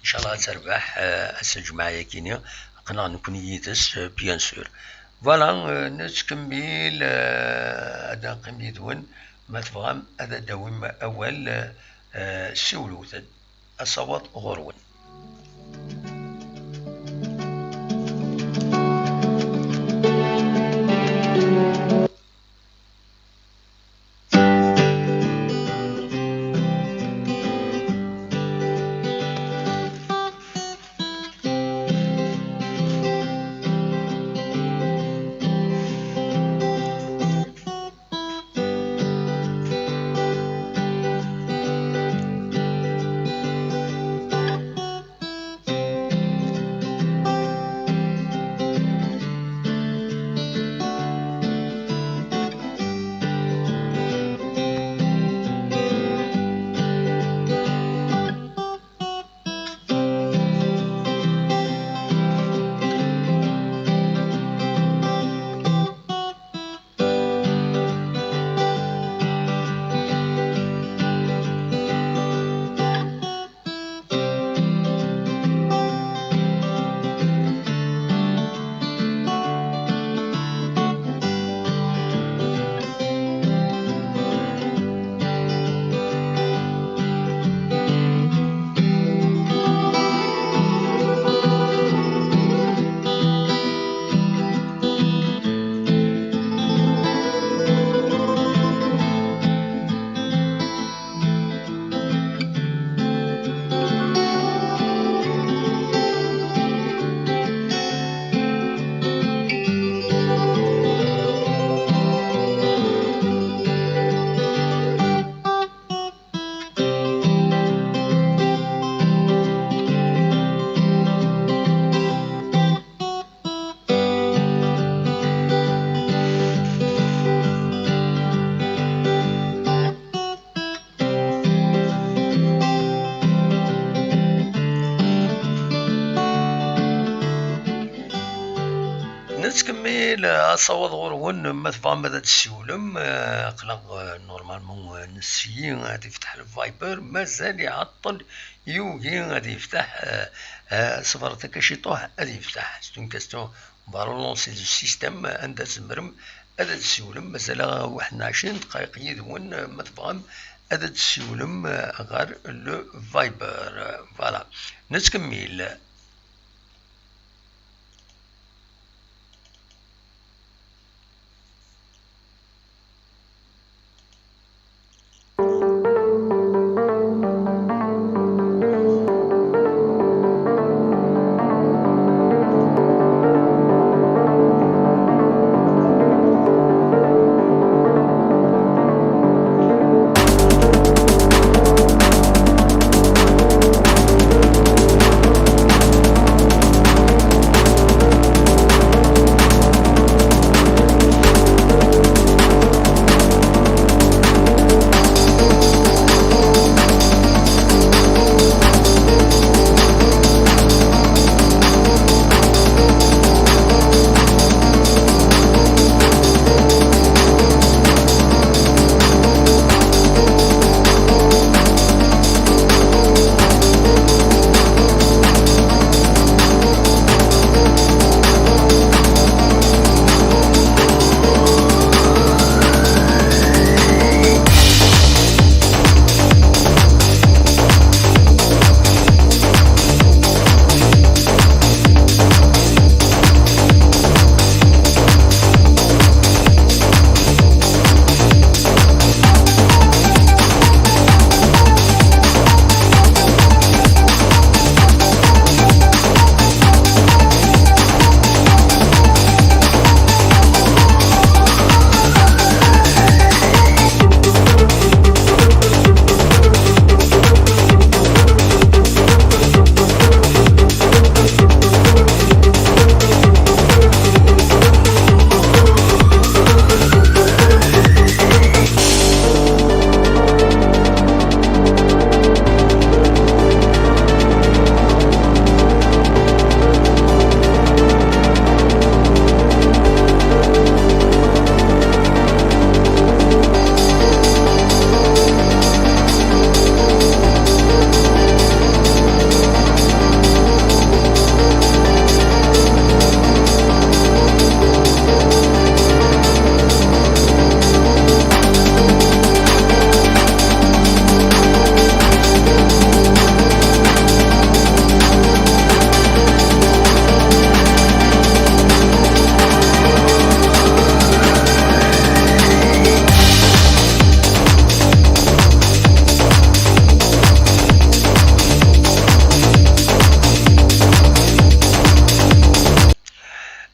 Inchallah ad terbeḥ, euh, ass n lǧemɛa-yagi-ni. Aql-aɣ nekkni yid-s, euh, bien sûr. Voilà, euh, nettkemmil, euh, ad neqqim yid-wen, ma tebɣam ad d-tawim awal, euh, siwlet-d, asawaḍ ɣur-wen. Asawaḍ ɣur-wen, ma tebɣam ad d-tessiwlem, eh, aql-aɣ, eh, normalement, eh, nesyi ad yefteḥ le Viber, mazal iɛeṭṭel, yugi ad yefteḥ, eh, eh, ṣebret akka ciṭuḥ ad yefteḥ. C'est une question, on va relancer le système, anda tzemrem ad d-tessiwlem, mazal-aɣ waḥed n ɛecrin dqayeq yid-wen, eh, ma tebɣam ad d-tessiwlem, eh, ɣer le Viber. Voilà. Nettkemmil.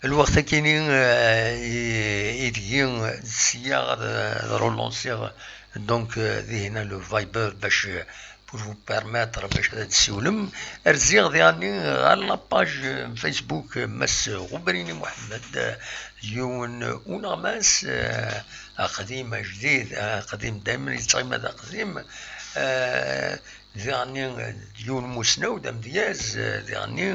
Lweqt akini, eh, i, i deg-i, eh, sya ad, ad relansiɣ, donc, eh, dihin le Viber bac, eh, pour vous permettre bac ad d-tsiwlem. Rziɣ diɣenni ɣer la page, eh, Facebook, eh, Mass Ɣubrini Muḥemmed, eh, yiwen uneɣmas, eh, aqdim ajdid, eh, aqdim daymen yettɣima d aqdim, eh, diɣenni, eh, yiwen umusnaw d amedyaz, eh, diɣenni,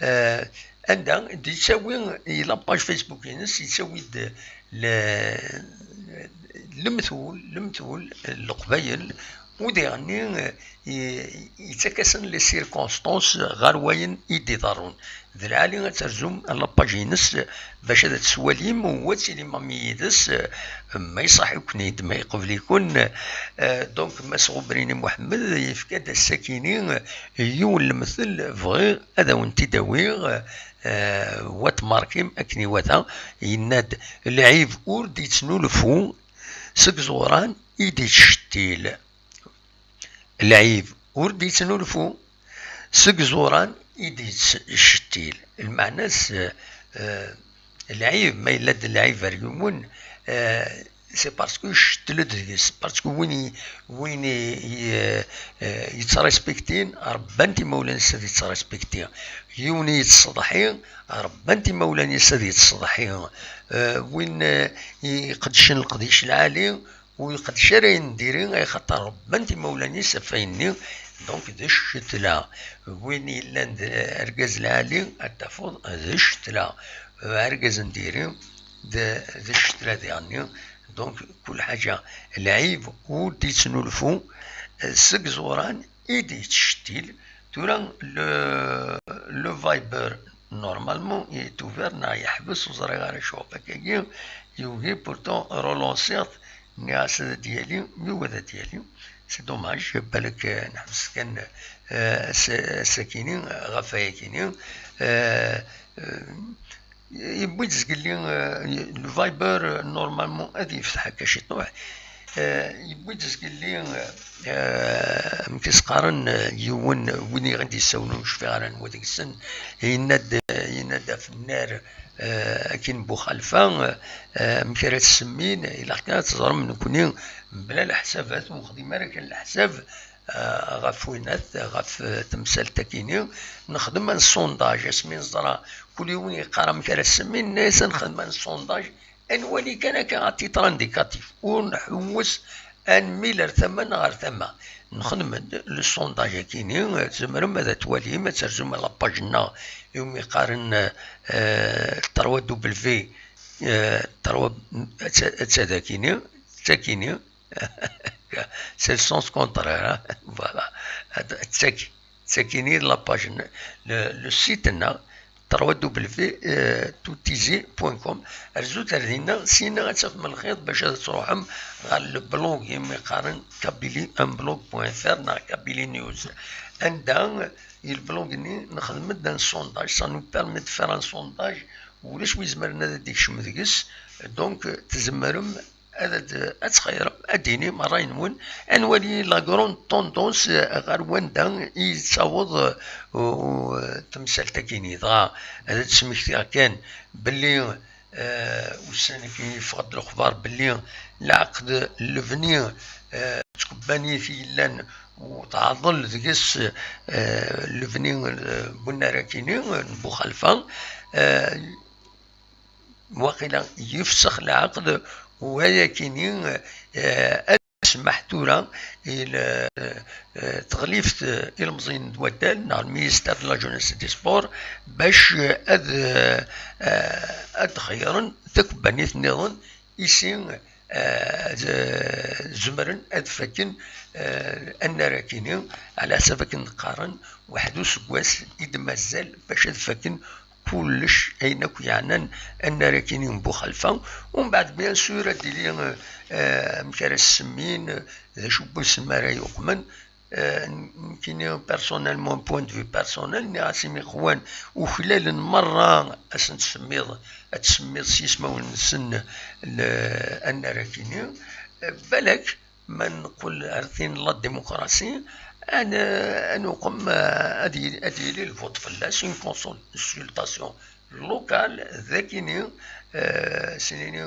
eh, anda d-yettawi i la page Facebook-ines, yettawi-d le-, lemtul, lemtul n Leqbayel, u diɣenni, eh, i-, yettak-asen les circonstances ɣer wayen i d-iḍerrun. D lɛali ad terzum la page-ines bac ad tt-twalim u ad tilim am yid-s, eh, ma iṣaḥ-iken-id, ma iqbel-iken. Eh, donc, Mass Ɣubrini Muḥemmed yefka-d ass-akini yiwen lemtel, bɣiɣ ad awen-t-id-awiɣ, eh, wa tmarkim akken iwata, yenna-d: "Lɛib ur d-yettnulfu, seg ẓuran i d-yettcettil." Lɛib ur d-yettnulfu, seg ẓuran i d-yettcettil. Lmeɛna-s, eh, lɛib, ma yella-d lɛib ar yiwen, eh, c'est parce que icettel-d deg-s, parce que win i, win i, i, eh, eh, yettrespektin, rebban-t imawlan-is ad yettrespekti. Yiwen i yettseḍḥi, rebban-t imawlan-is ad yettseḍḥi. Eh, win, eh, iqeddcen leqdic lɛali, ur iqeddec ara ayen n diri, axaṭer rebban-t imawlan-is ɣef ayenni. Donc, d ccetla. Win yellan d argaz lɛali, ad tafeḍ d ccetla. argaz n diri d ccetla diɣenni. Donc, kul ḥaǧa, lɛib ur d-yettnulfu, seg iẓuran i d-yettcettil. Tura, le, le Viber, normalement, il est ouvert, neɣ yeḥbes, ur ẓriɣ ara acu ɣef akkagi, yugi pourtant relancer-t, nniɣ-as ad d-yali, yugi ad d-yali. C'est dommage, balak, eh, neḥbes kan, eh, s-, sakini, ɣef ayakini. Eh, eh, Yewwi-d zgelli, eh, le Viber, eh, normalement ad yefteḥ akka ciṭuḥ. Eh, yewwi-d zgelli, eh, amek i s-qqaren, eh, yiwen, eh, win i ɣ-d-yessawlen, ur cfiɣ ara anwa deg-sen, yenna-d, eh, yenna-d ɣef nnar, eh, akin Buxalfa, eh, amek ara tt-semmin, ilaq kan ad teẓrem nekkni, mebla leḥsabat, ur nexdim ara kan leḥsab, eh, ɣef winat, ɣef, eh, temsalt-akini, nexdem un sondage, asmi neẓra kul yiwen yeqqar amek ara semmin, nna-as ad nexdem un sondage, ad nwali kan akka à titre indicatif, ur nḥewwes ad nmil ar tama neɣ ar tama. Nexdem-d le sondage-akini, tzemrem ad t-twalim, ad terzum la page-nneɣ iwumi qqaren, eh, trois W, eh, trois, atta, atta dakini, ttakini, c'est le sens contraire, hein. Voilà. Ttak-, ttakini la page, le, le site-nneɣ, trois W, eh, toutizi point com. Rzut ar dinna, sinna ad tafem lxiḍ bac ad truḥem ɣer le blog, imi qqaren Kabylie un blog point F R neɣ Kabylie News. Anda i le blog-nni nexdem-d un sondage, ça nous permet de faire un sondage, ulac wi izemren ad d-ikcem deg-s, donc tzemrem ad, ad, ad txeyrem, ad d-tinim ṛṛay-nwen, ad nwali la grande tendance, eh, ɣer wanda i yettaweḍ, eh, u-, u-, temsalt-akini. Dɣa ad d-smektiɣ kan belli, eh, ussan-agi yeffeɣ-d lexbar belli leɛqed Lebni, eh, d tkebbanit i yellan u teɛḍel deg-s, eh, Lebni, eh, n unnar-akini, eh, n Buxalfa, eh, waqila yefsex leɛqed, u ayakini, eh, ad tsemmeḥ tura i l-, eh, teɣlift, eh, ilemẓiyen d waddal, neɣ le ministère de la jeunesse et des sports, bac, eh, ad, eh, eh, ad xeyyren takebbanit nniḍen i si, eh, z-, zemren ad fakken, eh, annar-akini, ɛla ḥsab akken qqaren, weḥd useggas i d-mazal bac ad fakken kullec ayen akk yeɛnan annar-akini n Buxalfa. Umbeɛd, bien sûr, ad d-tili, eh, amek ara s-semmin, d acu n wusem ara yuqmen. Eh, nekkini, personnellement, point de vue personnel, nniɣ-as i mi qwan uklalen merra, ad sen-tsemmiḍ, ad tsemmiḍ s yismawen-nsen le-, annar-akini. Eh, balak, ma neqqel ar tin n la démocratie, ad n-, ad nuqem, eh, ad y-, ad yili lvuṭ fell-as, une consultation locale, d akini, eh, s-nini,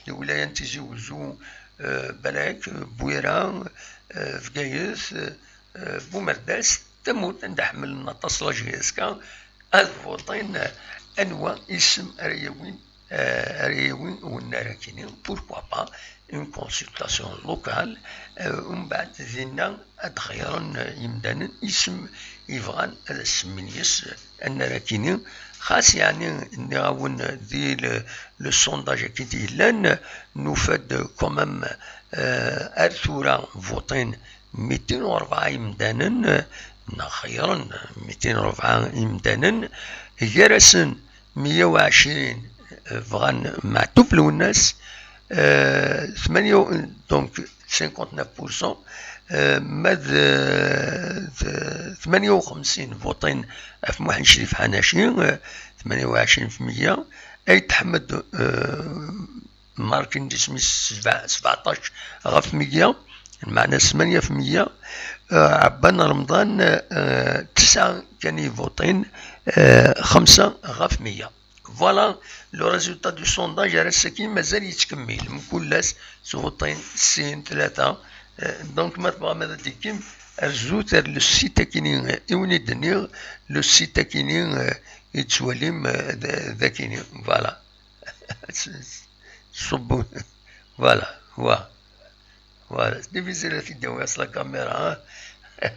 lwilaya n Tizi Wezzu, eh, balak, Bwira, eh, Bgayet, eh, Bumerdas, tamurt anda ḥemmlen aṭas la J S K, ad votin anwa isem ara yawin, eh, ara yawin wennar-akini, pourquoi pas une consultation locale, eh, umbeɛd dinna ad xeyyren, eh, yimdanen isem i bɣan ad as-semmin yes, eh, annar-akini. Xas yeɛni nniɣ-awen di le, le sondage-agi d-yellan, nufa-d quand même, eh, ar tura votin mitin u rebɛa imdanen, eh, neɣ xeyyren mitin u rebɛa imdanen, gar-asen meyya u ɛecrin, eh, bɣan Meɛtub Lwennas, eh, tmanya, donc cinquante-neuf pour cent, eh, ma d, d tmanya u xemsin votin ɣef Muḥend Crif Ḥanaci, eh, tmanya u ɛecrin fi meyya, Ayt Ḥmed, eh, mark-in-d isem-is sebɛ-, sebɛṭac ɣef meyya, lmeɛna tmanya fi meyya, eh, Ɛebban Remḍan, eh, tesɛa kan i votin, eh, xemsa ɣef meyya. Voilà le résultat du sondage, ar ass-agi mazal yettkemmil, mkul ass s votin sin, tlata. Euh, donc ma tebɣam ad d-tekkim, rzut ar le site-akini i wen-id-nniɣ, le site-akini, euh, i tettwalim, euh, d-, d-akini. Voilà. Ṣubbu. Voilà, wa. Voilà, c'est difficile ad t-id-awiɣ s la caméra, hein.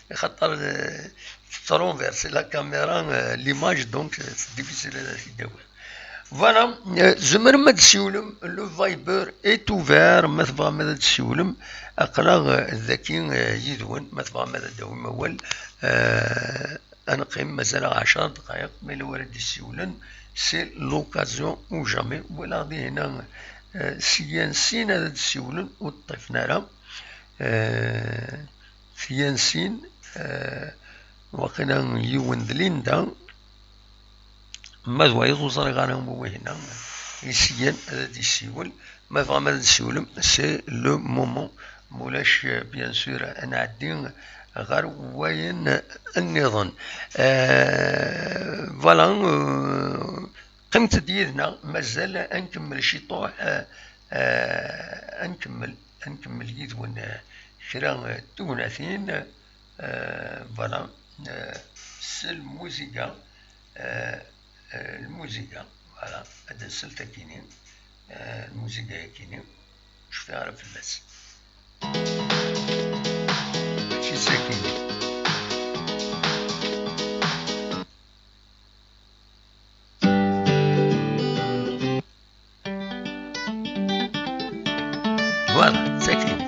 Xaṭer, euh, tettrenverse la caméra, euh, l'image, donc, euh, c'est difficile ad t-id-awiɣ. Voilà, euh, tzemrem ad d-ssiwlem, le Viber est ouvert, ma tebɣam ad d-ssiwlem, aql-aɣ, euh, daki, euh, yid-wen, ma tebɣam ad d-tawim awal, euh, ad neqqim mazal-aɣ ɛecra dqayeq, ma yella wara d-issiwlen, c'est l'occasion ou jamais. Walaɣ dihin, euh, sya n sin ad d-ssiwlen, ur ṭṭifen ara. Euh, sya n sin, euh, waqila yiwen d Linda, ma d wayeḍ ur ẓriɣ ara anwa wihina i syen ad d-yessiwel. Ma tebɣam ad d-tessiwlem, c'est le moment. Mulac, bien sûr, ad nɛeddi ɣer wayen nniḍen. Euh, voilà, euh, qqimet-d yid-neɣ, mazal ad nkemmel ciṭuḥ, euh, euh, ad nkemmel, ad nkemmel yid-wen, euh, kra, euh, n tegnatin. Euh, voilà, euh, s lmuziga, euh, euh, lmuziga, voilà, ad nsel takini, euh, lmuziga yakini, ur cfiɣ ara fell-as. Mačči d takini. Voilà, c'est fini.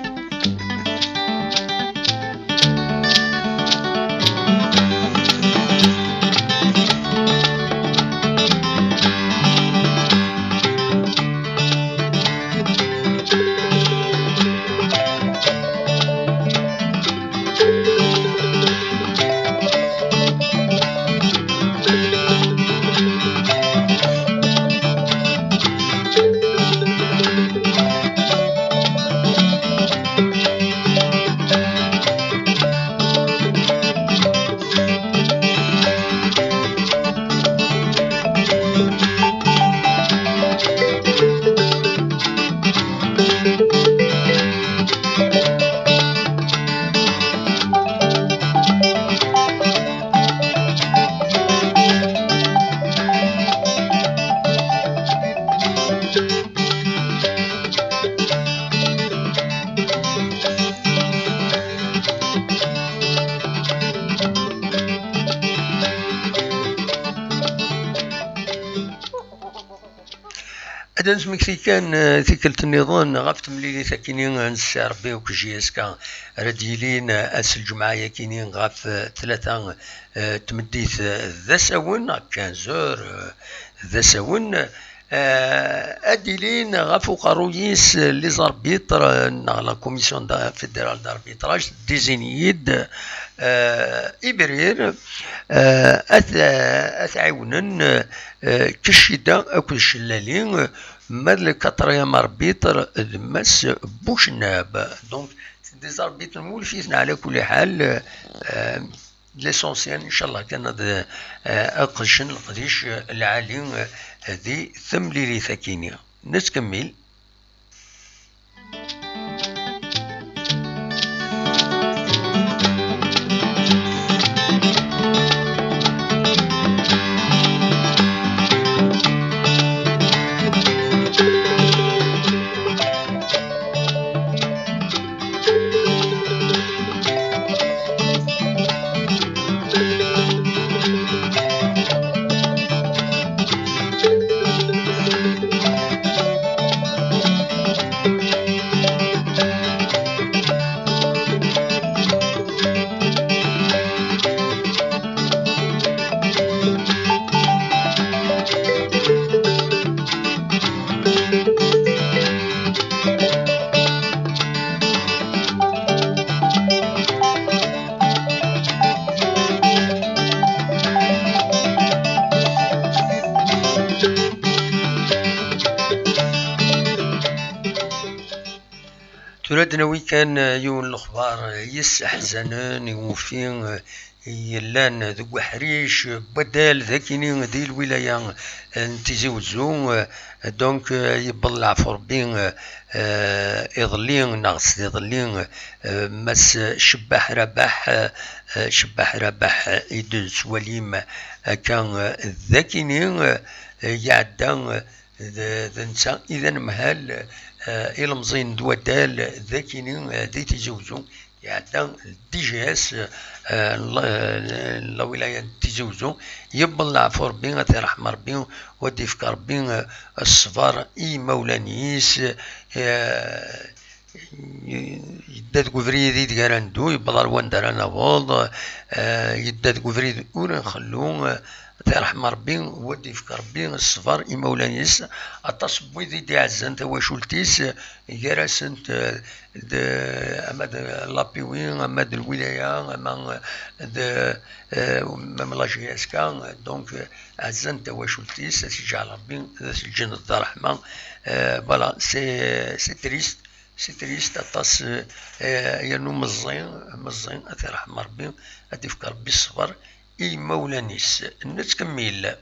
Ad nesmekti kan, eh, tikkelt nniḍen ɣef temlilit akini n Ssi Ṛebbi akked J S K ara d-yilin, eh, ass n lǧemɛa yakini ɣef, eh, tlata, eh, tmeddit, eh, d asawen, à quinze heures, eh, d asawen. Eh, ad d-ilin ɣef uqerruy-is, eh, les arbitres, eh, neɣ la Commission da-, fédérale d'arbitrage, désignée-d, eh, Ibrir, eh, ad, ad t-ɛiwnen, eh, Kcida akked Cellali, eh, ma d le quatrième arbitre d Mass Bucnab. Donc, c'est des arbitres mwulfiten ɛla kulli ḥal, eh, L'essentiel, ncallah kan ad, eh, ad qedcen leqdic, eh, lɛali, eh, di temlilit akini. Nettkemmil. Tura ad d-nawi kan, eh, yiwen n lexbar, eh, yesseḥzanen i wufi, eh, yellan deg uḥric n waddal d akini di lwilaya, eh, n Tizi Wezzu. Eh, donc, eh, yewweḍ leɛfu Rebbi, eh, eh, iḍelli, neɣ s iḍelli, eh, Mass Cebbaḥ Rabaḥ, eh, eh, Cebbaḥ Rabaḥ, eh, i d-nettwalim akka, eh, d akini, eh, iɛedda, eh, d, d netta i d anemhal, eh, ilemẓiyen d waddal d akini, eh, di Tizi Wezzu. iɛedda D G S, eh, n la, eh, n la wilaya n Tizi Uzzu. Yewweḍ leɛfu Rebbi, ad t-iṛḥem Rebbi, u ad d-ifk Rebbi, eh, ṣṣber i yimawlan-is. Eh, yedda deg ubrid ideg ara neddu, yewweḍ ar wanda ara naweḍ. Eh, yedda deg ubrid ur nxellu. Eh, ad t-iṛḥem Rebbi, u ad d-ifk Rebbi ṣṣber i yimawlan-is. Aṭas n wid i d-iɛezzan tawacult-is, gar-asent, eh, d, ama d l'A P W, ama d lwilaya, ama d, eh, même la J S K. Donc, eh, ɛezzan tawacult-is, ad t-iǧɛel Rebbi, ad t-ǧǧen d ṛṛeḥma. Eh, voilà, c'est, c'est triste, c'est triste, aṭas, eh, yernu meẓẓi, meẓẓi, ad t-iṛḥem Rebbi, ad d-ifk Rebbi ṣṣber i yimawlan-is. Nettkemmil.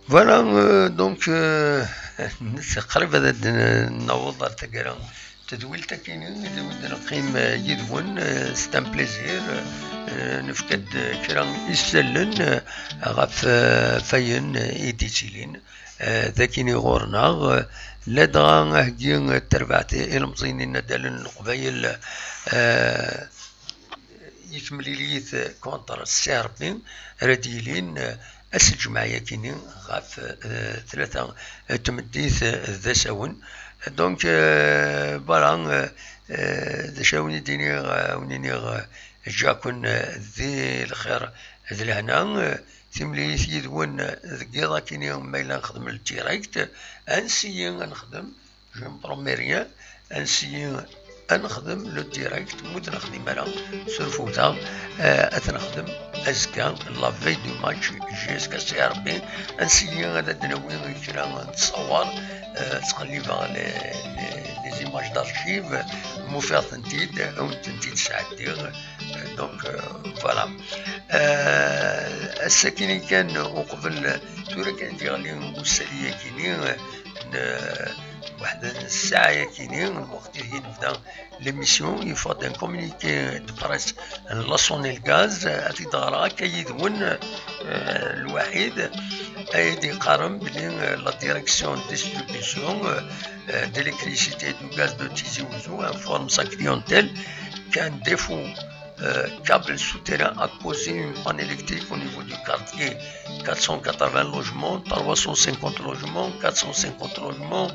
Voilà, euh, donc, euh, qrib ad d-naweḍ ɣer taggara n tedwilt akkin i d-neqqim, euh, yid-wen, euh, c'est un plaisir. Euh, nefka-d kra isallen, euh, ɣef, euh, wayen i d-yettilin, euh, d akkin ɣur-neɣ, euh, ladɣa aheggi, euh, n terbaɛt ilemẓiyen inaddalen n Leqbayel, euh, i temlilit contre Ssi Ṛebbi ara d-yilin, eh, ass n lǧemɛa-yakini ɣef, eh, tlata, eh, tmeddit, eh, d asawen. Donc, eh, voilà, eh, eh, d acu ara wen-id-iniɣ, eh, wen-iniɣ, eh, ǧǧiɣ-ken, eh, di lxir d lehna, eh, timlilit yid-wen, eh, deg yiḍ akini ma yella nexdem le direct, ansi ad nexdem, je ne promets rien, ansi ad nexdem le direct, mu d-nexdim ara, surfew-aɣ, eh, ad t-nexdem azekka, la veille du match, J S K Ssi Ṛebbi, ansi ad d-nawi kra n ttṣawar, eh, ttqellibeɣ les, les, les images d'archives, mu ufiɣ-tent-id, ad wen-tent-id sɛeddiɣ, eh, donc, eh, voilà. Eh, ass-akini kan, uqbel, tura kan d-yeɣli usali-yakini, eh, n, Weḥd ssaɛa-yakini, lweqt ideg i nebda l'émission, yeffeɣ-d un communiqué de presse n La Sonelgaz, ad t-id-ɣreɣ akka yid-wen, eh, lwaḥid, ay d-yeqqaren belli, eh, la direction de distribution, eh, d'électricité et du gaz de Tizi Ouzou informe sa clientèle qu'un défaut euh, câble souterrain a causé une panne électrique au niveau du quartier. Quatre cent quatre-vingts logements, trois cent cinquante logements, quatre cent cinquante logements,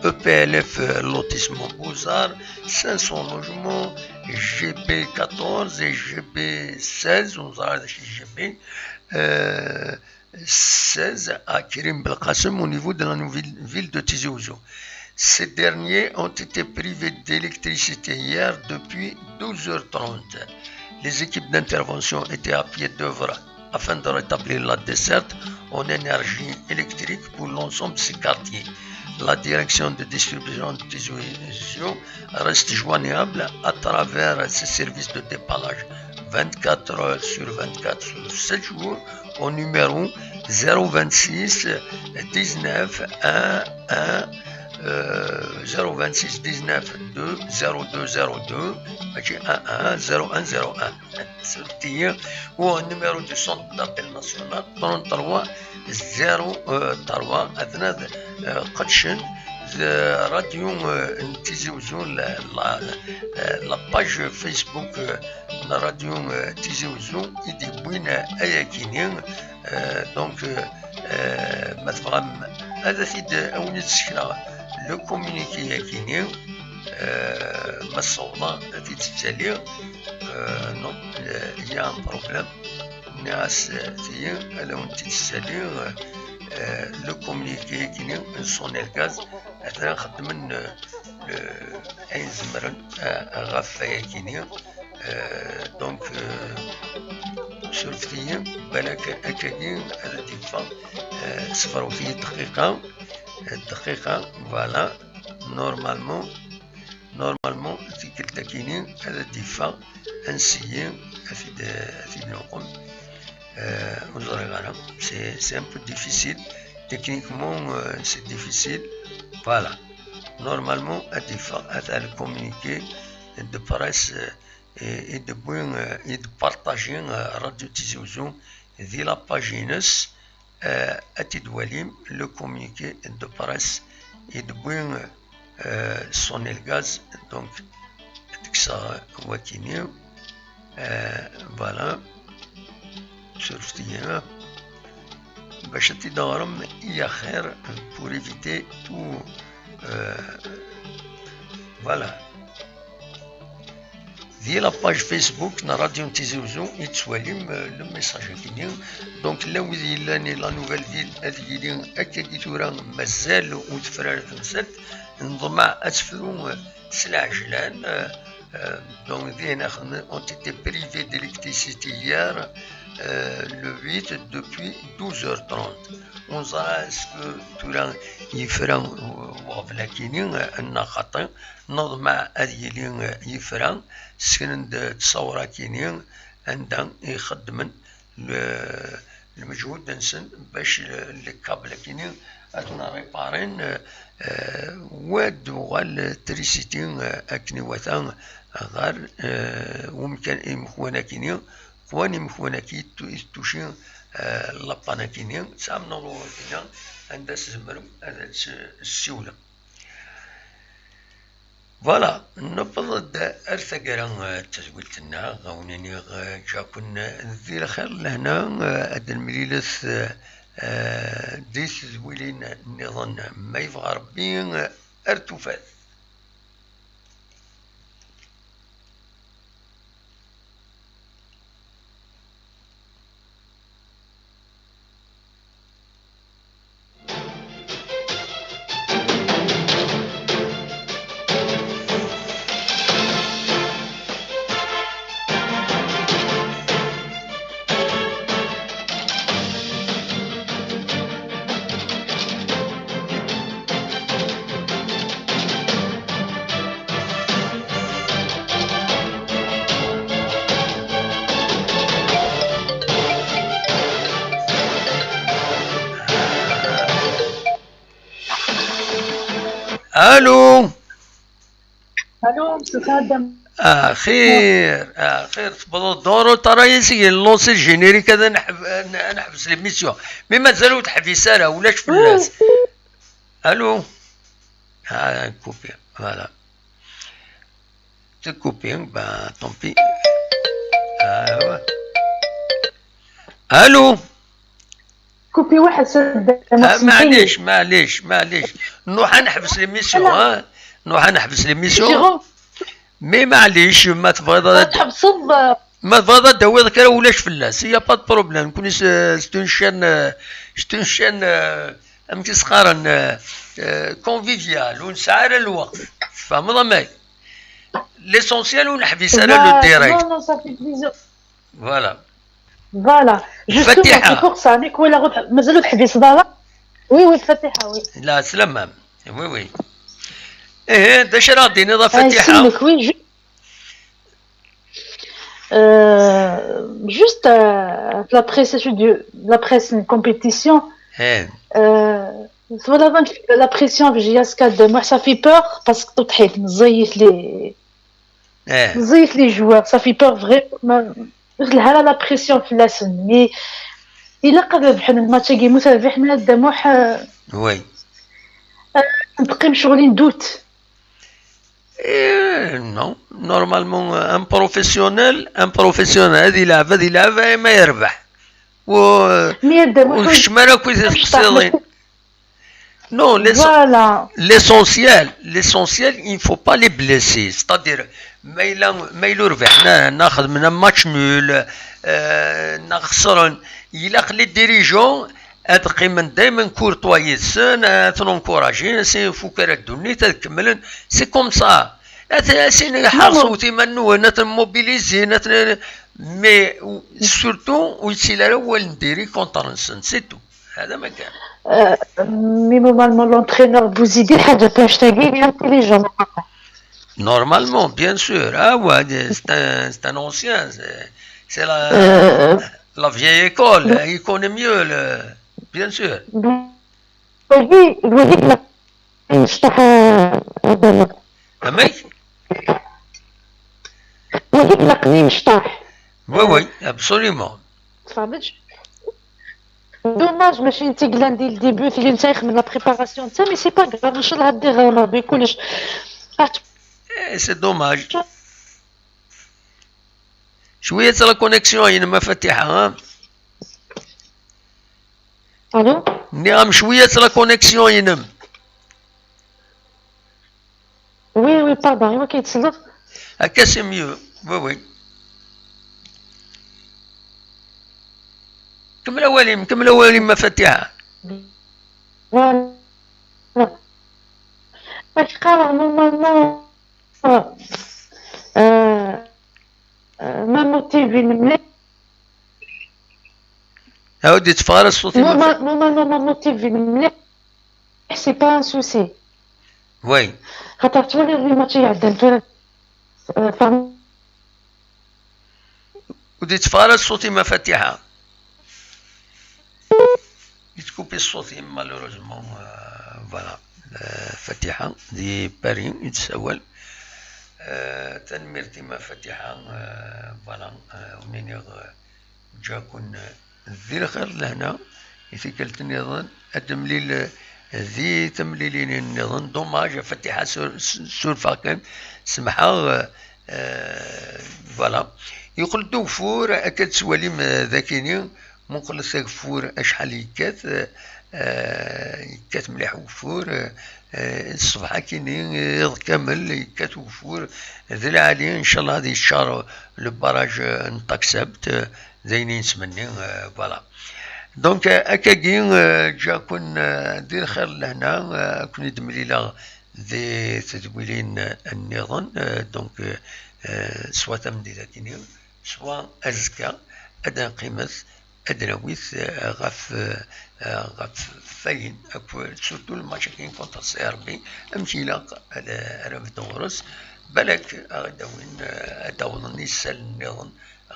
E P L F, euh, lotissement Beaux-Arts, cinq cents logements, G B quatorze et G B seize, on va G B, euh, seize à Kirim Belkacem au niveau de la nouvelle ville de Tizi Ouzou. Ces derniers ont été privés d'électricité hier depuis douze heures trente. Les équipes d'intervention étaient à pied d'œuvre afin de rétablir la desserte en énergie électrique pour l'ensemble de ces quartiers. La direction de distribution de Tizi Ouzou reste joignable à travers ses services de dépannage vingt-quatre heures sur vingt-quatre sur sept jours au numéro zéro vingt-six dix-neuf un un, euh, zéro vingt-six dix-neuf deux zéro deux zéro deux, mačči un un, zéro un zéro un. Surtout, ou un numéro du centre d'appel national trente-trois zéro trois, ad, euh, qedcen de Radio, euh, n Tizi Uzzu, la, la, euh, la page Facebook, euh, n Radio, euh, Tizi Uzzu, i d-yewwin, euh, ayakini, euh, donc, euh, euh, ma tebɣam ad t-id-, ad wen-id-sekneɣ le communiqué-yakini, euh, ma ssawḍeɣ ad t-id-ssaliɣ, euh, non, euh, il y a un problème. Nniɣ-as, euh, tiyi, ad awen-tt-id-ssaliɣ, euh, le communiqué-yakini n Sonelgaz, atan xeddmen, euh, le, ayen zemren, euh, ɣef wayakini. Euh, donc, euh, surfet-iyi, balak akkagi ad d-yeffeɣ, euh, sefrewt-iyi dqiqa, euh, dqiqa, voilà, normalement, normalement, tikkelt-akini ad d-yeffeɣ, ansi-yi, ad t-id-, ad t-id-nuqem. Euh, ur ẓriɣ ara. C'est, c'est un peu difficile. Techniquement, euh, c'est difficile. Voilà. Normalement, ad d-yeffeɣ, ata le communiqué de presse, euh, et, et de, euh, et de partager, euh, Radio Tizi Uzzu di la page-ines, euh, ad t-id-twalim, le communiqué de presse et de, euh, Sonelgaz, donc, ad kkseɣ wakini, euh, voilà, surfet-iyi, bac ad t-id-teɣrem i axir, pour éviter tout, euh, voilà. Di la page Facebook n Radio n Tizi Uzzu i tettwalim, euh, le message-agi-nni. Donc, la wid yellan i la Nouvelle Ville, ad yili akkagi tura, mazal ur tefri ara temsalt. Neḍmeɛ ad tefru, euh, s lɛejlan, euh, euh, donc, dihin, ont été privés d'électricité hier, euh, le huit, depuis douze heures trente. Ur neẓri est-ce que tura yefra, euh, uɣbel-akini, euh, neɣ xaṭi. Neḍmeɛ ad yili, euh, yefra. Seknen-d ttṣawra-kini anda i xeddmen le-, lmeǧhud-nsen bac le-, le câble-akini ad ten-riparen, euh, euh, u ad d-tuɣal trisiti, euh, akken iwata ɣer, euh, umkan, imekwan-akini, qwan imekwan-aki i t-, i t-tuci, euh, la panne-akini. Tesɛam numéro-akini anda tzemrem ad tt-tessiwlem. Voilà, newweḍ-d ar taggara, eh, n tedwilt-nneɣ, ad wen-iniɣ, eh, ǧǧa-ken di lxir d lehna, eh, ad d-nemlilet, eh, eh, di tedwilin nniḍen, ma yebɣa Rebbi, eh, ar tufat. Allô. Allô, monsieur Khadem. Axir, axir, tewwḍeḍ-d ur ṭara-yi seg lancer le générique, ad neḥb-, ad neḥbes l'émission. Mais mazal ur teḥbis ara, ulac fell-as. Allô. Ah, coupé, voilà. C'est coupé, bah, tant pis. Ah, ouais. Allô. Coupé واحد سد. Ah, معليش، معليش، معليش. نروح نحبس l'émission، ها؟ نروح نحبس l'émission. Mais معليش، ما تبغيض، ما تبغيض تداويض كرا ولاش فلاس. Il y a pas de problème. كوني س-، c'est une chaîne, euh, c'est une chaîne, euh، أمك سقارن، euh، euh، conviviale، ونسعى على الوقت. فاهم ضمي؟ L'essentiel ونحبس على le direct. Non, non, ça fait plaisir. Voilà. Voilà. Justement, c'est pour ça. نيك ولا غد مازالو تحبي صداله. Oui, oui, الفاتحة, oui. لا، سلام. Oui, oui. ايه، ده شرا ديني ضا فاتحة. Oui, ju-, euh, juste, euh, la presse, la presse, une compétition. ايه. Euh, voilà, donc, la pression, j'ai ça fait peur parce que tout est مزيف لي. ايه. مزيف les joueurs, ça fait peur vraiment. ما، لها لا، la pression في la semaine. Mais إلا قد ربحنا الماتش كي متابع حنا الدموح، آه، oui. آه، Teqqim ccɣel-in doute. Eh, non, normalement, un professionnel, un professionnel, ad ilɛeb, ad ilɛeb, ay ma yerbeḥ. U Mi ad ur keččem ara akkit tqeṣṣiḍin. Non, l'essentiel, l'essentiel, il ne faut pas les blesser. C'est-à-dire, ma yella, ma yella ur rbiḥen ara, neɣ xedmen un match nul, euh, neɣ xesren, ilaq les dirigeants ad qqimen daymen courtois yid-sen, ad ten-encourager, si fuk ara ddunit, ad kemmlen. C'est comme ça. Ad sin ḥerṣewt iman-nwen, ad ten-mobiliser, ad ten, mais surtout ur yettili ara wal n diri contre-nsen, c'est tout. هذا ما كان. Mais normalement l'entraîneur Bouzidi حاجة كاش تاقي intelligent. Normalement, bien sûr. Ah ouais, c'est un, c'est un ancien. C'est la, la vieille école. Il connaît mieux, le, bien sûr. Bouzidi, Bouzidi, مشطح. فهمت؟ Bouzidi, مشطح. Oui, oui, absolument. تفرج. Dommage ماشي انت قلان ديال الديبي في اللي انت يخمم la préparation انت، mais c'est pas grave، ان شاء الله هاد دير ربي كلش. Eh, c'est dommage. شوية la connexion ينما فاتحة، ها؟ الو؟ نعم، شوية la connexion ينم. Oui, oui, pardon، ايوا كيتسلط. هكا c'est mieux. Oui, oui. كمل اواليم، كمل اواليم مفاتيحة. Voilà. واش قرا normalement؟ آه، آه، ما موتيفين مليح. عاودي تفارس صوتي. Normalement ما موتيفين مليح. C'est pas un souci. Oui. خاطر تولي les matchs يعدل. ودي تفارس صوتي مفاتيحة. يتكوبي الصوت malheureusement. Voilà. Fatiḥa di Paris i d-tessawal. Tanemmirt i Fatiḥa. Voilà. Ur nniɣ ǧǧa-ken di lxir d lehna. I tikkelt nniḍen ad nemlil di temlilin nniḍen. Dommage a Fatiḥa, surfeɣ-kem, semḥeɣ. Voilà. Yeqqel-d ugeffur, akka d-tettwalim dagini. Muqlet ageffur acḥal yekkat. Yekkat mliḥ ugeffur. Ṣṣbeḥ akini iḍ kamel yekkat ugeffur d lɛali. Ncallah ad yeččar le barrage n Taksabt. D ayen i nettmenni. Voilà. Donc akkagi, ǧǧa-ken di lxir d lehna. Ad ken-id-mlileɣ di tedwilin nniḍen. Donc soit tameddit akini, soit azekka, ad d-nqqimet, ad d-nawit ɣef, ɣef wayen akk, surtout le match-agi contre Serbie, amek ilaq ara nebdu ɣur-s, balak ad d-awin, ad d-awḍen isallen nniḍen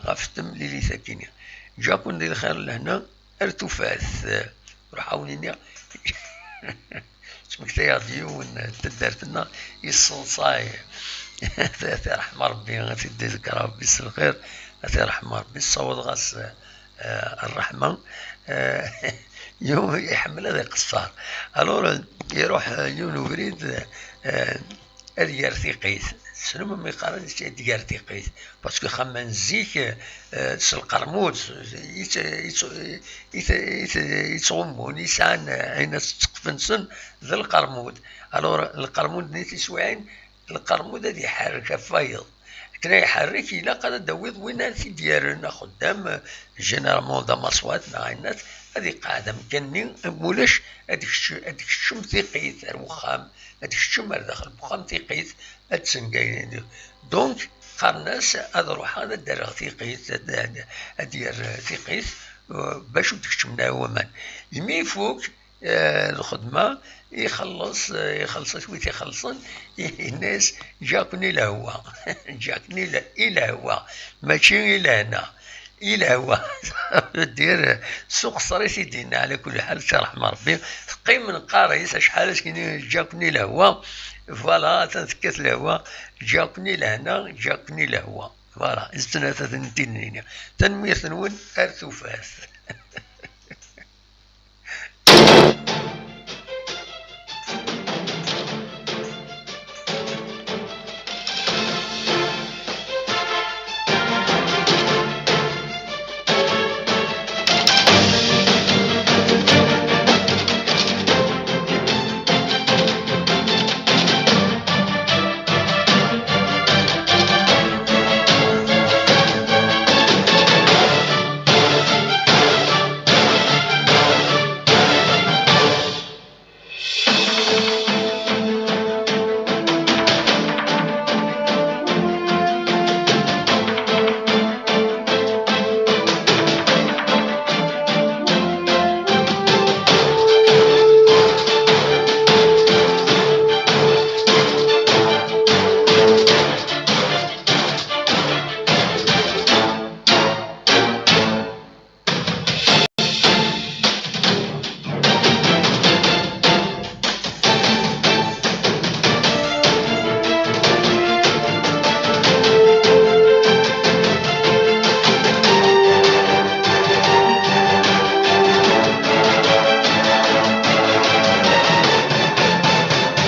ɣef temlilit-agi-nni. Ǧǧa-ken di lxir d lehna, ar tufat. Ruḥ awen-iniɣ. Ttmektayeɣ-d yiwen n taddart-nneɣ yesseḍsay. Ad t-iṛḥem Ṛebbi, ad t-id-iḍegger Ṛebbi s lxir, ad t-iṛḥem Ṛebbi, ssawḍeɣ-as ṛṛeḥma. Yiwen iḥemmel ad iqeṣṣer. Alors iṛuḥ yiwen ubrid ad ger tiqqit. Tessnem mi qqaren ad ger tiqqit? Parce que xemmen zik s lqermud i ttɣummun, i sɛan ayen s ttqef-nsen d lqermud. Alors lqermud-nni tiswiɛin, lqermud ad iḥerrek ɣef wayeḍ. Akken ad iḥerrek, ilaq ad d-tawiḍ win ara t-id-yerren, axeddam, généralement d amaṣwat neɣ ayen, ad iqeɛɛed amkan-nni, ma ulac ad d-tkeččem tiqqit ar wexxam, ad d-tkeččem ar daxel n wexxam tiqqit, ad d-tengaynin. Donc qqaren-as ad ruḥeɣ ad d-rreɣ tiqqit, ad d-yerr tiqqit bac ur d-keččmen ara waman. Imi ifuk lxedma, ixelleṣ, ixelleṣ-as wi t-ixellṣen, yenna-yas: "Ǧǧiɣ-ken i lehwa." Ǧǧiɣ-ken i lehwa, mačči i lehna. I lehwa. Dire, s uqeṣṣer i t-id-yenna, ɛla kulli ḥal, si ṛṛeḥma n Ṛebbi. Teqqim neqqar-is acḥal ass-nni: "Ǧǧiɣ-ken i lehwa." Voilà, atan tekkat lehwa. "Ǧǧiɣ-ken i lehna, ǧǧiɣ-ken i lehwa." Voilà, d tnata n tin-nni. Tanemmirt-nwen, ar tufat.